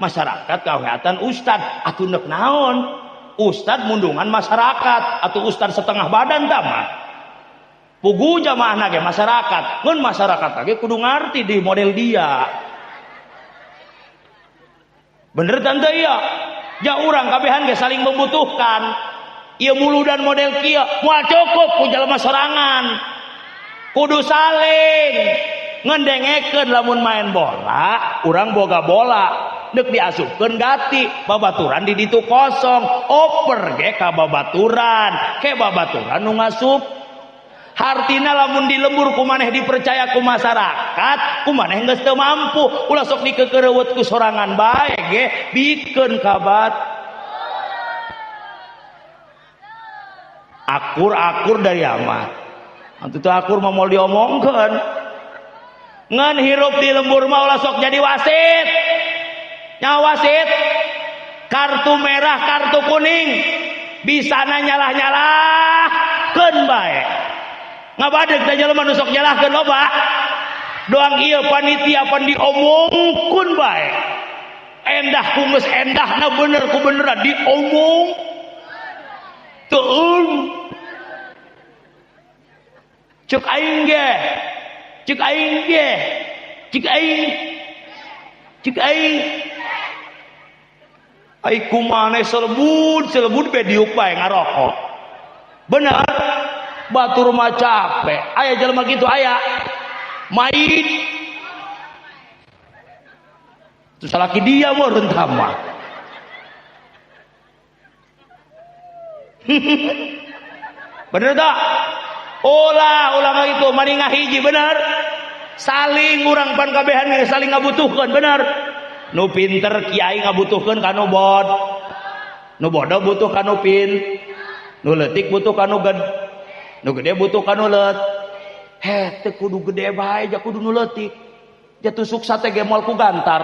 masyarakat kaweatan ustad atuh neuk naon? Ustad mundungan masyarakat atau ustad setengah badan tah mah. Pugu jamaahna ge masyarakat, mun masyarakat ge kudu ngarti di model dia. Bener tante iya? Ja urang kabehan ge saling membutuhkan. Ieu muludan model kieu moal cukup ku jalma sorangan. Kudu saling ngendengekeun lamun main bola, urang boga bola. Deuk diasupkeun gati, babaturan di ditu kosong, oper ge ka babaturan, ke babaturan nu ngasup. Hartina lamun di lembur ku maneh dipercaya ku masyarakat, ku maneh geus teu mampu, ulah sok dikekereuweut ku sorangan bae ge bikeun kabat. Akur-akur dari amat. Atuh teu akur mah moal diomongkeun. Ngan hirup di lembur mah ulah sok jadi wasit. Nyawa wasit, kartu merah, kartu kuning, bisana nyalah-nyalahkeun bae. Ngabadeg teh jelema nu sok nyalahkeun loba. Doang ieu panitia pan diomongkeun bae. Endah ku geus endahna bener ku beneran diomong. Teuing. Cek aing ge. Cek aing ge. Cek aing. Cek aing. Ai kumaneh selebut, selebut be diuk bae ngarokok. Bener. Batur mah capek. Aya jelema kitu aya. Main. Terus salaki dia mah rentah mah. Bener tak? Ulah, ulah mah itu mani ngahiji bener. Saling urang pan kabehan saling ngabutuhkeun bener. Nu pinter kiai ngabutuhkeun ka nu bod. Nu bodoh butuh ka nu pin. Nu leutik butuh ka nu ged. Nu gede butuh ka nu leut. Heh, teu kudu gede bae, ja kudu nu leutik. Ja tusuk sate ge moal ku gantar.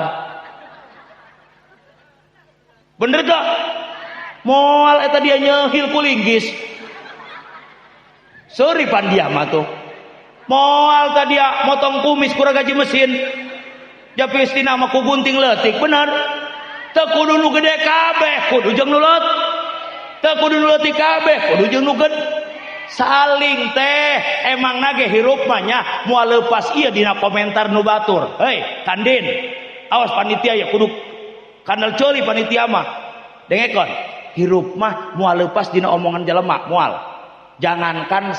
Bener gak? Moal eta dia nyehil ku linggis. Seuri pan dia mah tuh. Moal tadi dia motong kumis kurang gaji mesin. Japis tina mah ku gunting leutik, bener. Teu kudu nu gede kabeh, kudu jeung nu leut. Teu kudu nu leutik kabeh, kudu jeung nu gede. Saling teh emang nage hirup mah nya moal leupas ieu dina komentar nu batur. Hei, Kandin. Awas panitia ya kudu kandel ceuli panitia mah. Dengekeun, hirup mah moal leupas dina omongan jelema, moal. Jangankan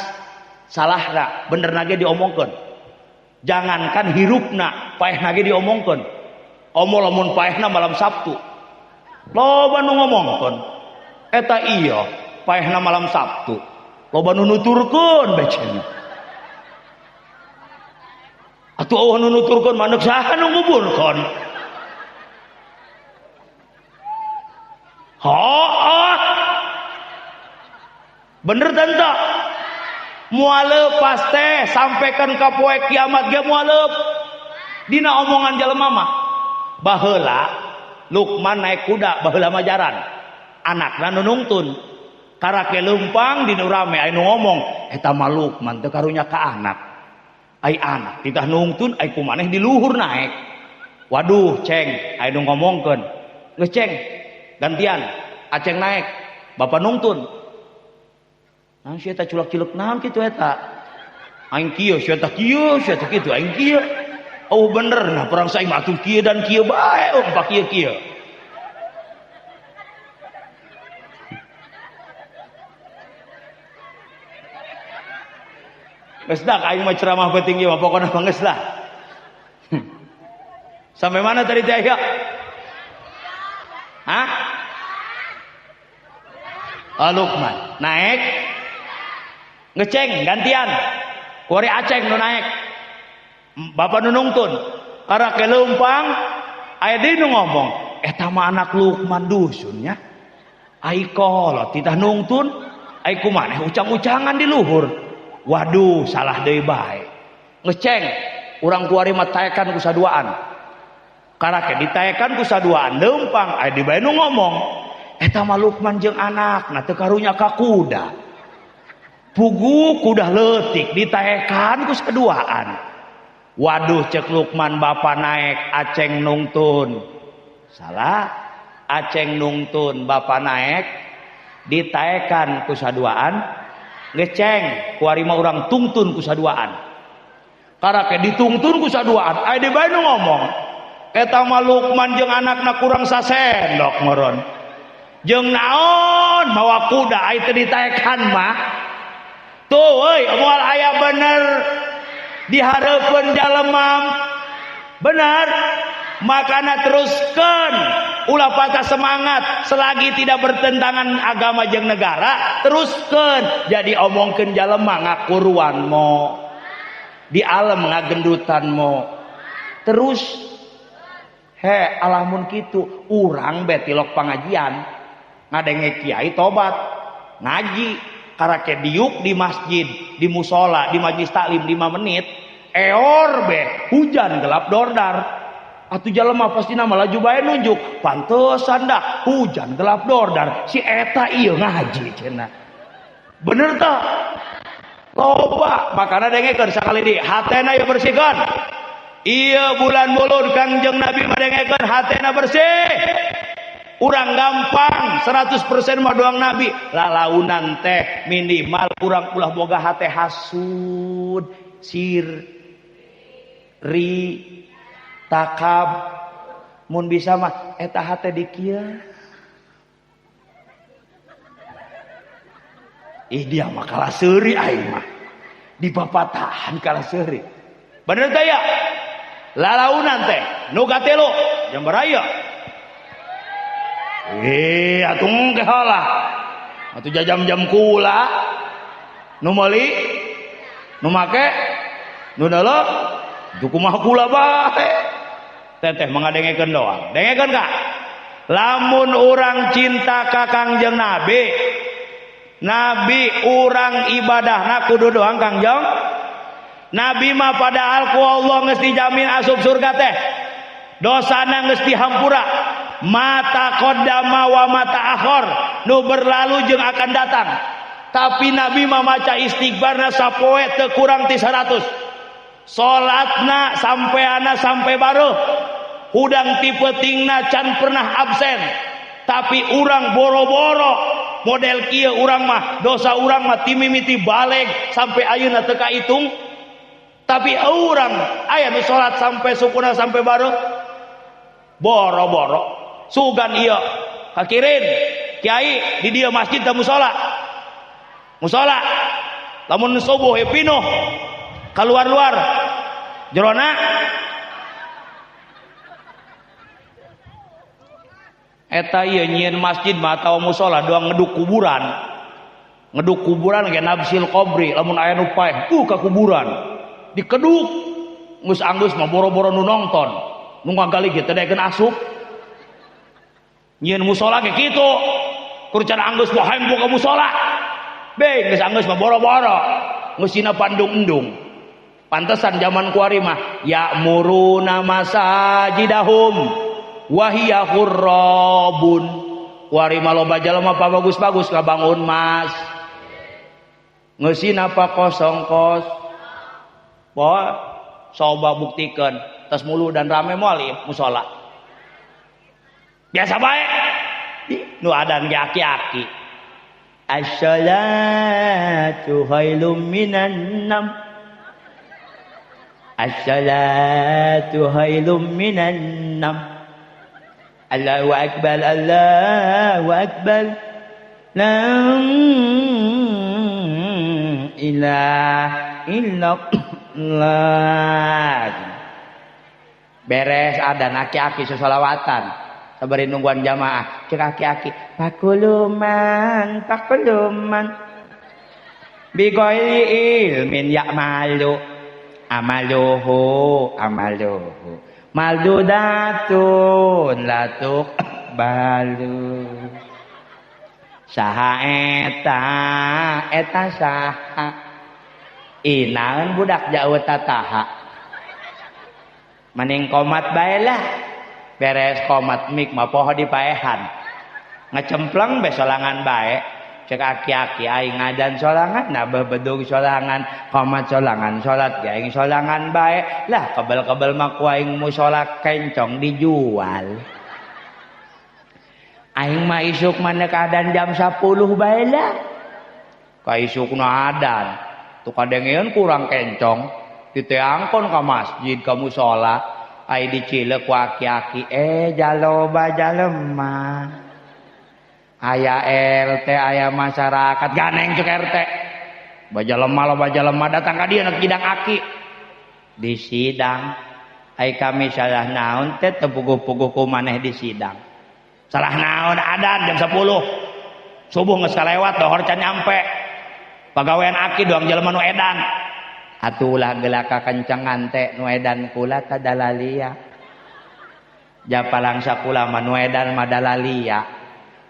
salahna, bener nage diomongkeun. Jangankan hirupna, paehna ge diomongkeun. Omol lamun paehna malam Sabtu. Loba nu ngomongkeun. Eta iya, paehna malam Sabtu. Loba nu nuturkeun becen. Atuh eueuh nu nuturkeun manuk saha nu nguburkeun. Hooh. Bener tante. Moal leupas teh sampaikan ka poe kiamat ge moal leup. Dina omongan jelema mah. Baheula Lukman naik kuda, baheula mah jaran. Anakna nu nungtun. Karake leumpang dinu rame aya nu ngomong, eta mah Lukman teu karunya ka anak. Ai anak titah nungtun ai kumaneh di luhur naik. Waduh, ceng, aya nu ngomongkeun. Geus ceng, gantian aceng naik, bapak nungtun. Naon sia eta culak-culuk naon kitu eta? Aing kieu sia eta kieu, sia eta kitu aing kieu. Oh bener nah perang saing mah atuh kieu dan kieu bae, oh pak kieu kieu. Geus dah aing mah ceramah penting ieu mah pokona mah geus lah. Sampai mana tadi teh aya? Hah? Oh, Lukman naik ngeceng gantian kuari aceng nu naik bapak nu nungtun karake leumpang aya deui nu ngomong eta mah anak Lukman dusun nya ai kolot titah nungtun ai kumaneh ucang-ucangan di luhur. Waduh salah deui bae ngeceng urang kuari mah taekan ku saduaan karake ditaekan ku saduaan leumpang aya deui bae nu ngomong eta mah Lukman jeung anakna teu karunya ka kuda. Pugu kuda leutik ditaekan ku saduaan. Waduh cek Lukman bapa naik aceng nungtun. Salah, aceng nungtun bapa naik ditaekan ku saduaan. Ngeceng kuari mah urang tungtun ku saduaan. Karake ditungtun ku saduaan aya deui bae nu ngomong. Eta mah Lukman jeung anakna kurang sasendok meureun. Jeung naon mawa kuda ai teu ditaekan mah. Tuh euy moal aya bener dihareupeun jalema. Bener Makana teruskan ulah patah semangat selagi tidak bertentangan agama jeung negara, teruskan. Jadi omongkeun jalema ngakuruan mo. Di alam ngagendutan mo. Terus he alamun kitu urang be tilok pangajian ngadenge kiai tobat ngaji karake diuk di masjid, di musola, di majlis taklim 5 menit eor be hujan gelap dordar. Atuh jalema pasti nama laju bae nunjuk pantesan dah hujan gelap dordar si eta ieu ngaji cenah. Bener tah? Loba makana dengekeun sakali di hatena ieu bersihkeun. Ieu bulan Mulud Kangjeng Nabi mah dengekeun hatena bersih. Urang gampang 100% mah doang Nabi. Lalaunan teh minimal urang ulah boga hate hasud, sir, ri, takab. Mun bisa mah eta hate di kieu. Ih dia mah kalah seuri aing mah. Dipapatahan kalah seuri. Bener teh ya? Lalaunan teh nu katelu jam baraya. Atuh engke heula. Atuh jam-jam kula. Nu meuli, nu make, nu neuleuh, du kumaha kula bae. Teteh mangadengekeun doang. Dengekeun ka? Lamun urang cinta ka Kangjeng Nabi, Nabi urang ibadahna kudu doang Kangjeng Nabi mah padahal ku Allah geus dijamin asup surga teh. Dosana geus dihampura. Mata qaddama wa mata akhor, nu berlalu jeung akan datang. Tapi Nabi mah maca istighfarna sapoe teu kurang ti 100. Salatna sampeana sampai baruh. Hudang ti peutingna can pernah absen. Tapi urang boro-boro model kieu urang mah dosa urang mah ti mimiti baleg sampai ayeuna teu kaitung. Tapi urang aya nu salat sampai sukuna sampai baruh boro-boro sugan ieu kakirin kiai di dieu masjid da musala. Musala lamun subuh ye pinuh keluar-luar jerona eta ieu nyieun masjid mah atawa musala doang ngeduk kuburan. Ngeduk kuburan ge nabsil qabri lamun aya nu paeh ka kuburan. Dikeduk geus anggeus mah boro-boro nu nonton nu ngagali ge teu daekeun asup. Nyieun musala ge kitu kur can anggeus mah hayang buka musala be geus anggeus mah boro-boro geus dina pandung endung. Pantesan zaman kuari mah ya'muruna masajidahum wa hiya khurrabun. Kuari mah loba jalma bagus-bagus ngabangun mas ngeusina pa kosong kos. Bahwa coba buktikan tas mulu dan rame moal musola biasa baik nu adan ge aki-aki as-salatu khairum minan nam, as-salatu khairum minan nam, Allahu akbar Allahu akbar, la ilaha illallah. Beres adan aki-aki sesolawatan sabari nungguan jamaah cek aki-aki pakuluman pakuluman bighairi ilmin ya'malu amaluhu amaluhu maldudatun latuk balu saha eta eta saha inaun budak jauh tataha maning komat bae lah beres komat mik mah poho dipaehan ngecempleng be solangan bae cek aki-aki aing ngadan solangan nabeh bedug solangan komat solangan salat ge aing solangan bae lah kebel-kebel mah ku aing musala kencong dijual aing mah isuk mah neuk adan jam 10 bae lah ka isukna adan tuh kadengeun kurang kencong diteangkon ka masjid ka musala ai dicilek ku aki-aki jaloba jalema aya RT aya masyarakat ganeng cek RT bajalema lo bajalema datang ka dieu nek sidang aki di sidang Ai kami salah naon teh teu puguh-puguh ku maneh di sidang. Salah naon adan jam 10. Subuh geus kalewat dohor can nyampe. Pagawean aki doang jelema nu edan. Atuh ulah gelaka kencengan teh nu edan kula tadalalia. Japalang sakula mah nu edan mah dalalia.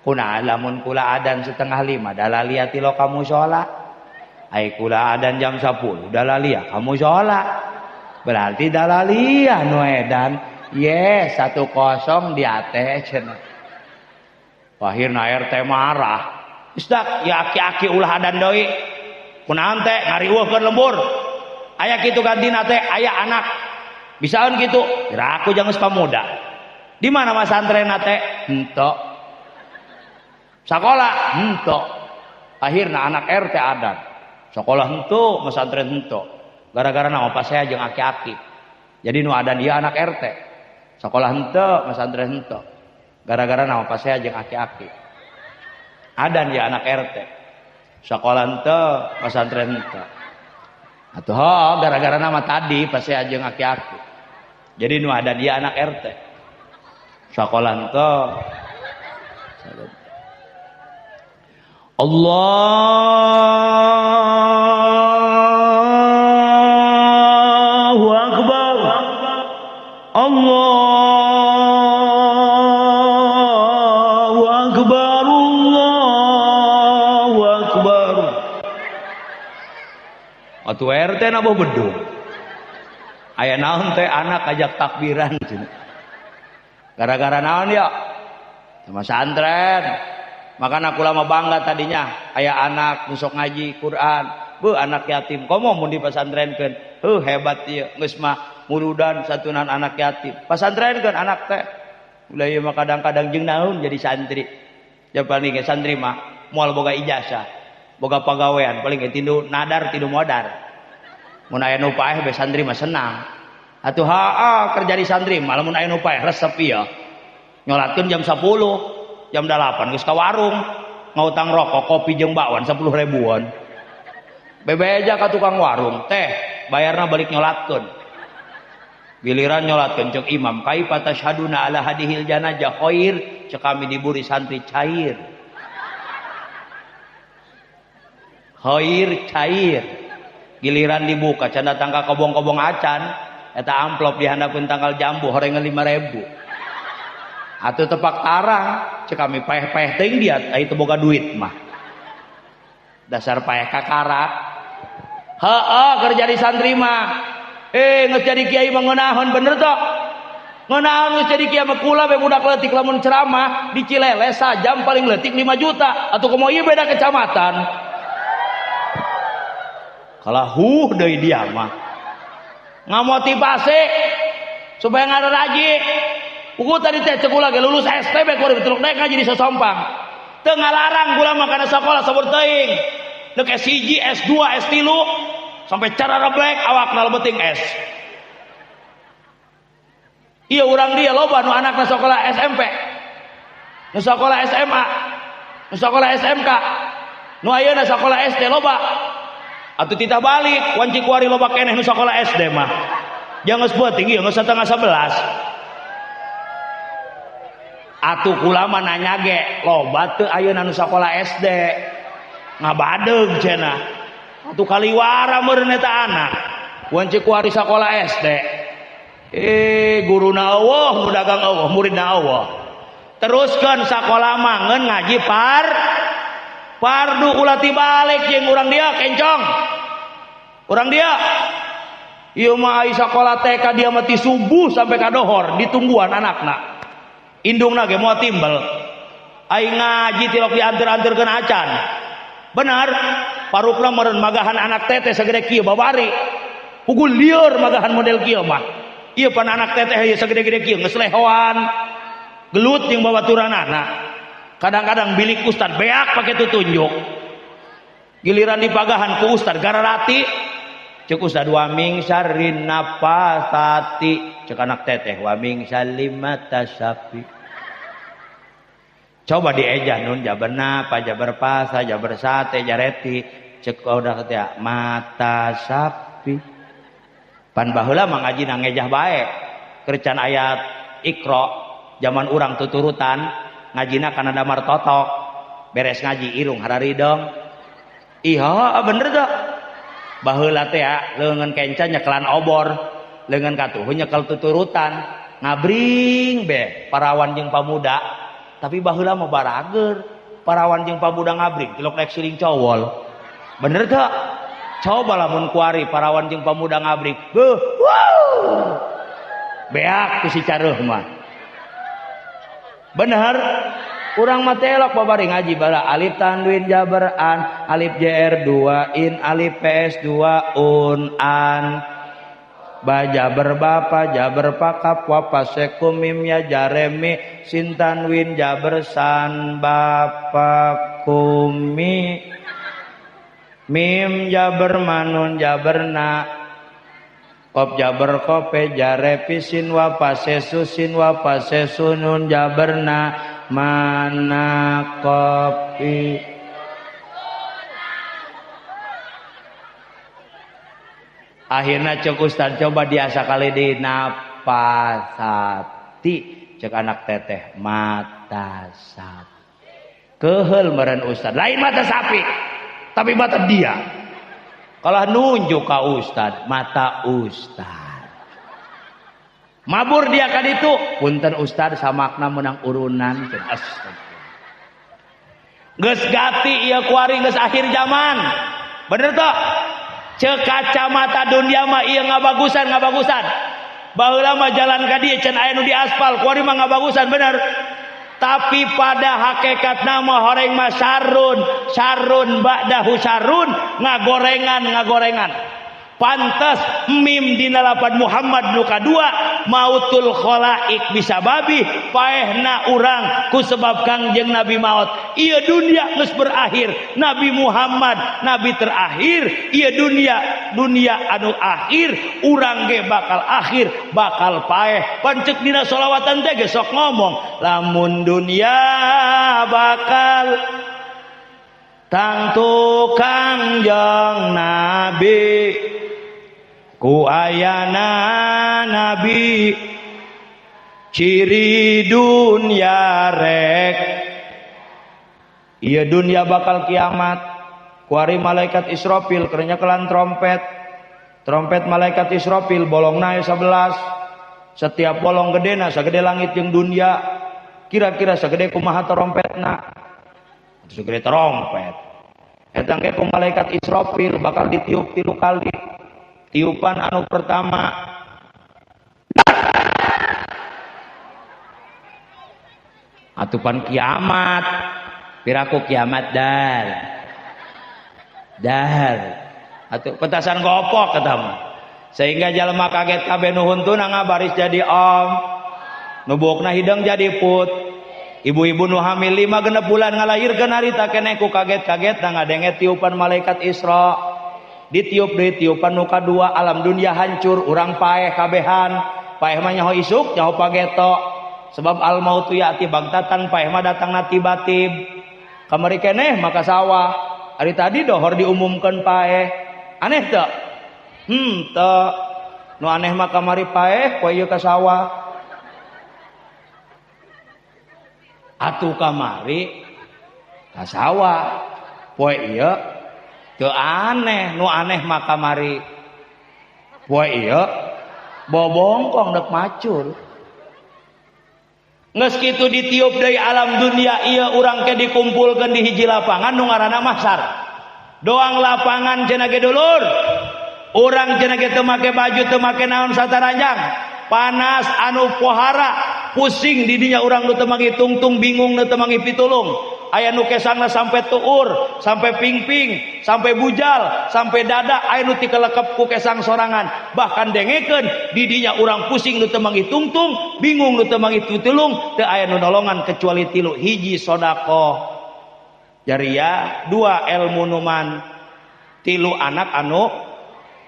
Kunaon lamun kula adan 4:30 dalalia ti lo ka mushola. Ai kula adan jam 10 dalalia ka mushola. Berarti dalalia nu edan. Ye 1-0 di ate cenah. Akhirna RT marah. Isdak ya aki-aki ulah adan deui. Kunaon teh ngariweuhkeun lembur. Aya kitu gantina teh aya anak. Bisaeun kitu? Kira aku jeung geus pamuda. Di mana masantrenna teh? Henteu. Sakola henteu. Akhirna anak RT adan. Sekolah henteu, masantren henteu. Gara-gara nama pasea jeung aki-aki. Jadi nu adan ieu anak RT. Sekolah henteu, masantren henteu. Gara-gara nama pasea jeung aki-aki. Adan ya anak RT. Sekolah henteu, pesantren henteu. Atuh ho, gara-gara nama tadi pasea jeung aki-aki. Jadi nu adan ieu anak RT. Sekolah henteu. Allahu akbar. Allahu akbar. Allahu akbar. Atuh RT na boh bedung. Aya naon teh anak ajak takbiran cenah. Gara-gara naon ya? Sama santren. Makana kula mah bangga tadinya aya anak nu sok ngaji Quran. Beuh anak yatim komo mun dipasantrenkeun. Heuh hebat ieu geus mah muludan satunan anak yatim. Pasantrenkeun anak teh. Ulah ieu mah kadang-kadang jeung naon jadi santri. Japan ge santri mah moal boga ijazah, boga pagawean paling ge tindu nadar tindu modar. Mun aya nu paeh be santri mah senang. Atuh haa kerja di santri mah lamun aya nu paeh resep ieu. Nyolatkeun jam 10, jam 8 geus ka warung, ngautang rokok, kopi jeung bakwan 10 ribuan. Bebeja ka tukang warung, teh bayarna balik nyolatkeun. Giliran nyolatkeun ceuk imam, kaifa tashhaduna ala hadihil janazah khair, ceuk kami diburi santri cair. Khair cair. Giliran dibuka can datang ka kobong-kobong acan, eta amplop dihandapeun tanggal jambu horengan 5.000. Atuh tepak tarang, cek kami paeh-paeh teuing dia, ai teu boga duit mah. Dasar paeh kakarak. Heeh, kerja di santri mah. Geus jadi kiai mah ngeunaheun bener tok. Ngeunaheun geus jadi kiai mah kula be budak leutik lamun ceramah di Cilele sajam paling leutik 5 juta. Atuh komo ieu beda kecamatan. Kalah huh deui dia mah. Ngamotivasi supaya ngararaji. Ugu tadi teh cek kula ge lulus STB ku ditruk naik ngaji di Sosompang. Teu ngalarang kula mah kana sakola sabur teuing. Deuk S1, S2, S3 sampai cara reblek awakna lebeting S. Ieu urang dia loba nu anakna sakola SMP. Nu sakola SMA, nu sakola SMK, nu ayeuna sakola SD loba. Atuh titah balik wanci kuari loba keneh nu sakola SD mah. Jangan geus peuting ieu geus 10:30. Atuh kula mah nanya ge loba teu ayeuna nu sakola SD ngabadeug cenah. Atuh kaliwara meureun eta anak wanci kuari sakola SD. Guruna eueuh, nu dagang eueuh, muridna eueuh. Teruskeun sakola mah ngeun ngaji fardu ulah tibalik jeung urang dia kencong. Urang dia ieu mah ai sakola TK dia mah ti subuh sampai ka dohor ditungguan anakna. Indungna ge moal timbel. Ai ngaji tilok dianteur-anteurkeun acan. Benar, parukna meureun magahan anak teteh sagede kieu babari. Pukul lieur magahan model kieu mah. Ieu pan anak teteh ieu sagede-gede kieu geus lehoan. Gelut jeung babaturanana. Kadang-kadang bilik ustad beak pake tutunjuk. Giliran dipagahan ku ustad gararati. Ceuk ustad wa min syarrin nafasati. Ceuk anak teteh wa min salimata sapi. Coba diejah nun jabar napa, jabar pasa, jabar sate, jareti. Cek udah ketia mata sapi. Pan baheula mah ngaji na ngejah bae. Kercan ayat Iqra zaman urang tuturutan ngajina kana damar totok beres ngaji irung hararidong. Iya bener tuh. Baheula teh ya leungeun kenca nyekelan obor, leungeun katuhu nyekel tuturutan, ngabring be parawan jeung pamuda. Tapi baheula mah barager, parawan jeung pamuda ngabring tilok naik siring cowol. Bener tuh. Coba lamun kuari parawan jeung pamuda ngabring. Beuh, wow. Beak ku si careuh mah. Bener. Urang mah telok babari ngaji bala alif tanwin jabar an, alif jr 2 in, alif ps 2 un an. Ba jabar bapa jabar pakap wa pasekum mim ya jaremi sin tanwin jabar san bapa kumi mim jabar manun jabar na kop jabar kope jarepi sin wa pasesu sin wa pasesu nun jabar na mana kopi. Akhirnya cek ustad coba diasa kali di napasati cek anak teteh mata sapi. Kehel meren ustad lain mata sapi tapi mata dia. Kalau nunjuk ka ustad mata ustad. Mabur dia kan itu punten ustad samakna menang urunan. Astagfirullah. Geus gati ieu kuari geus akhir zaman. Bener toh? Cek kacamata dunia mah ieu ngabagusan ngabagusan. Baheula mah jalan ka dieu can aya nu di aspal, kuari mah ngabagusan bener. Tapi pada hakikatna mah horeng mah sarun, sarun ba'dahu sarun, ngagorengan ngagorengan. Pantes mim dina lapan Muhammad nu kadua mautul khalaik bisa babi paehna urang ku sebab Kangjeng Nabi maut. Ieu dunia geus berakhir, Nabi Muhammad nabi terakhir, ieu dunia dunia anu akhir, urang ge bakal akhir, bakal paeh. Pancek dina sholawatan teh ge sok ngomong lamun dunia bakal tangtu Kangjeng Nabi ku ayana nabi ciri dunia rek. Iya dunia bakal kiamat. Kuari malaikat Israfil kernya kelan trompet. Trompet malaikat Israfil bolongna 11. Setiap bolong gedena sagede langit jeung dunia. Kira-kira sagede kumaha trompetna? Segede trompet. Eta ge ku malaikat Israfil bakal ditiup 3 kali. Tiupan anu pertama atupan kiamat, piraku kiamat dar dar atuh petasan gopok eta mah. Sehingga jalma kaget kabeh nu huntuna ngabaris jadi om, nu buukna hideung jadi put. Ibu-ibu nu hamil 5 genep bulan ngalahirkeun harita keneh ku kaget-kaget ngadenge tiupan malaikat Isra. Ditiup deui tiupan nu kadua alam dunia hancur, urang paeh kabehan. Paeh mah nyaho isuk nyaho pageto. Sebab al mautu ya'ti bagtatan, paeh mah datangna tiba-tib. Kamari keneh maka sawah. Ari tadi dohor diumumkeun paeh. Aneh teu? Teu. Nu aneh mah kamari paeh poe ieu ka sawah. Atuh kamari ka sawah poe ieu teu aneh, nu aneh mah kamari poe ieu bobongkong dek macul. Geus kitu ditiup deui alam dunia ieu urang ke dikumpulkeun di hiji lapangan nu ngaranna mahsar. Doang lapangan cenah ge dulur. Urang cenah ge teu make baju teu make naon sataranjang. Panas anu pohara, pusing di dinya urang nu teu mangi tungtung, bingung nu teu mangi pitulung. Aya nu kesangna sampai tuur, sampai pingping, sampai bujal, sampai dada, aya nu tikelekep ku kesang sorangan. Bahkan dengekeun di dinya urang pusing nu teu mangi tungtung, bingung nu teu mangi pitulung, teu aya nu nolongan kecuali 3. Hiji sedekah jariah, 2 ilmu numan, 3 anak anu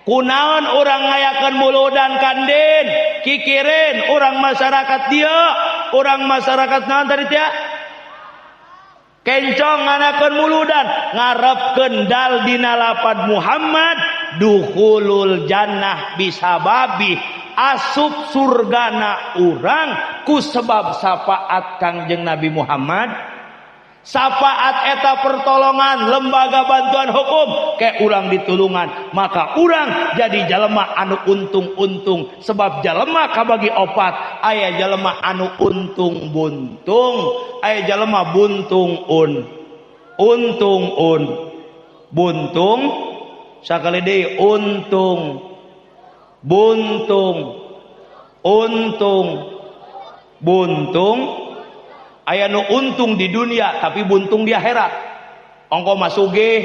kunaon urang ngayakeun muludan kandin, kikirin urang masyarakat dieu, urang masyarakat naon tadi teh? Kencong nganakeun muludan, ngarepkeun dal dina lapad Muhammad dukhulul jannah bisababi Asup surgana urang ku sebab syafaat Kangjeng Nabi Muhammad. Syafaat eta pertolongan lembaga bantuan hukum ke urang ditulungan, maka urang jadi jalema anu untung-untung sebab jalema kabagi opat, aya jalema anu untung buntung, aya jalema buntung un, untung un, buntung sakali deui untung, buntung, untung, buntung. Aya nu untung di dunia tapi buntung di akhirat. Ongko masugih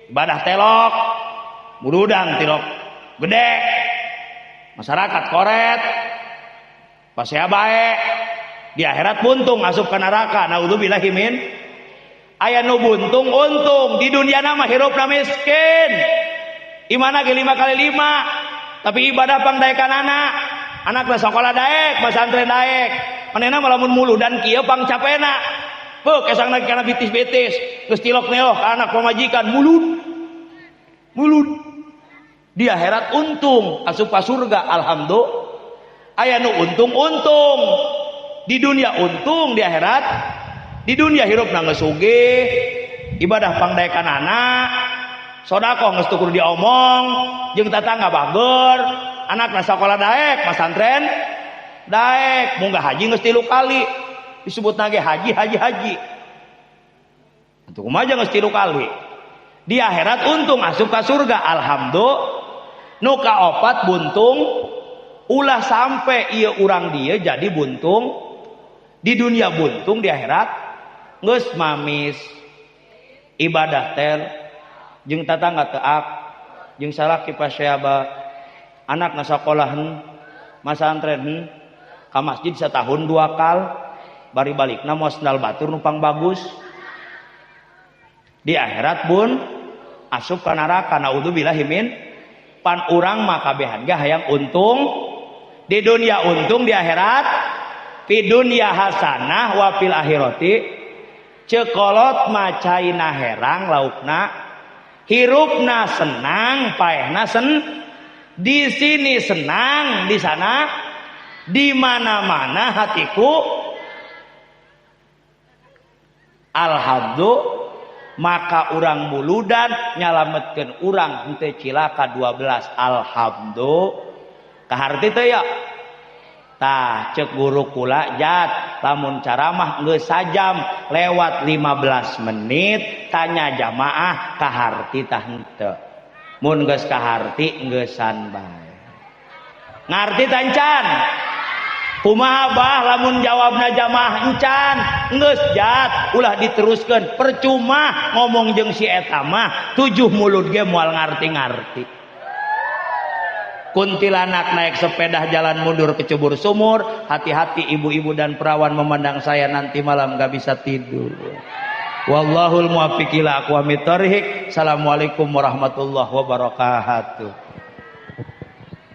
ibadah telok, murudang tilok gede, masyarakat koret, pasea bae, di akhirat buntung asup ka neraka. Naudzubillahi min. Aya nu buntung untung di dunia nama hirupna miskin. Imana ge 5 kali 5, tapi ibadah pangdaekan anak. Anakna sekolah daek, pesantren daek. Manehna mah lamun muludan kieu pang capena. Beuh kesangna kana bitis-bitis, geus tilok neoh ka anak pamajikan mulud. Mulud. Di akhirat untung asup ka surga, alhamdulillah. Aya nu untung-untung. Di dunia untung, di akhirat di dunia hirupna geus sugih, ibadah pangdaekan anak, sedekah geus tukur diomong, jeung tatangga bager, anakna sakola daek, pesantren daek, munggah haji geus 3 kali. Disebut nage haji haji haji. Atuh kumaha geus 3 kali. Di akhirat untung asup ka surga, alhamdulillah. Nu kaopat buntung, ulah sampai ieu urang dieu jadi buntung. Di dunia buntung, di akhirat geus mamis. Ibadah tel jeung tatangga teu ak, jeung salaki paseaba, anakna sakolahan, masantren, ka masjid setahun 2 kali, bari balikna moal sendal batur numpang bagus. Di akhirat pun asup ka neraka, naudzubillahi min. Pan urang mah kabehan ge hayang untung, di dunia untung, di akhirat fi dunya hasanah wa fil akhirati. Cekolot mah caina herang laukna, hirupna senang, paehna sen. Di sini senang, di sana di mana-mana hatiku alhamdulillah. Maka urang muludan nyalametkeun urang henteu cilaka 12, alhamdulillah. Kaharti teu ya? Tah ceuk guru kula jat lamun caramah geus sajam lewat 15 menit tanya jamaah kaharti tah henteu. Mun geus kaharti geusan bae. Ngarti tancan? Kumaha bah lamun jawabna jamaah encan geus jat ulah diteruskeun, percuma ngomong jeung si eta mah 7 mulut ge moal ngarti-ngarti. Kuntilanak naik sepeda jalan mundur kecebur sumur, hati-hati ibu-ibu dan perawan memandang saya nanti malam gak bisa tidur. Wallahul muwaffiq ila aqwamit thoriq. Assalamualaikum warahmatullahi wabarakatuh.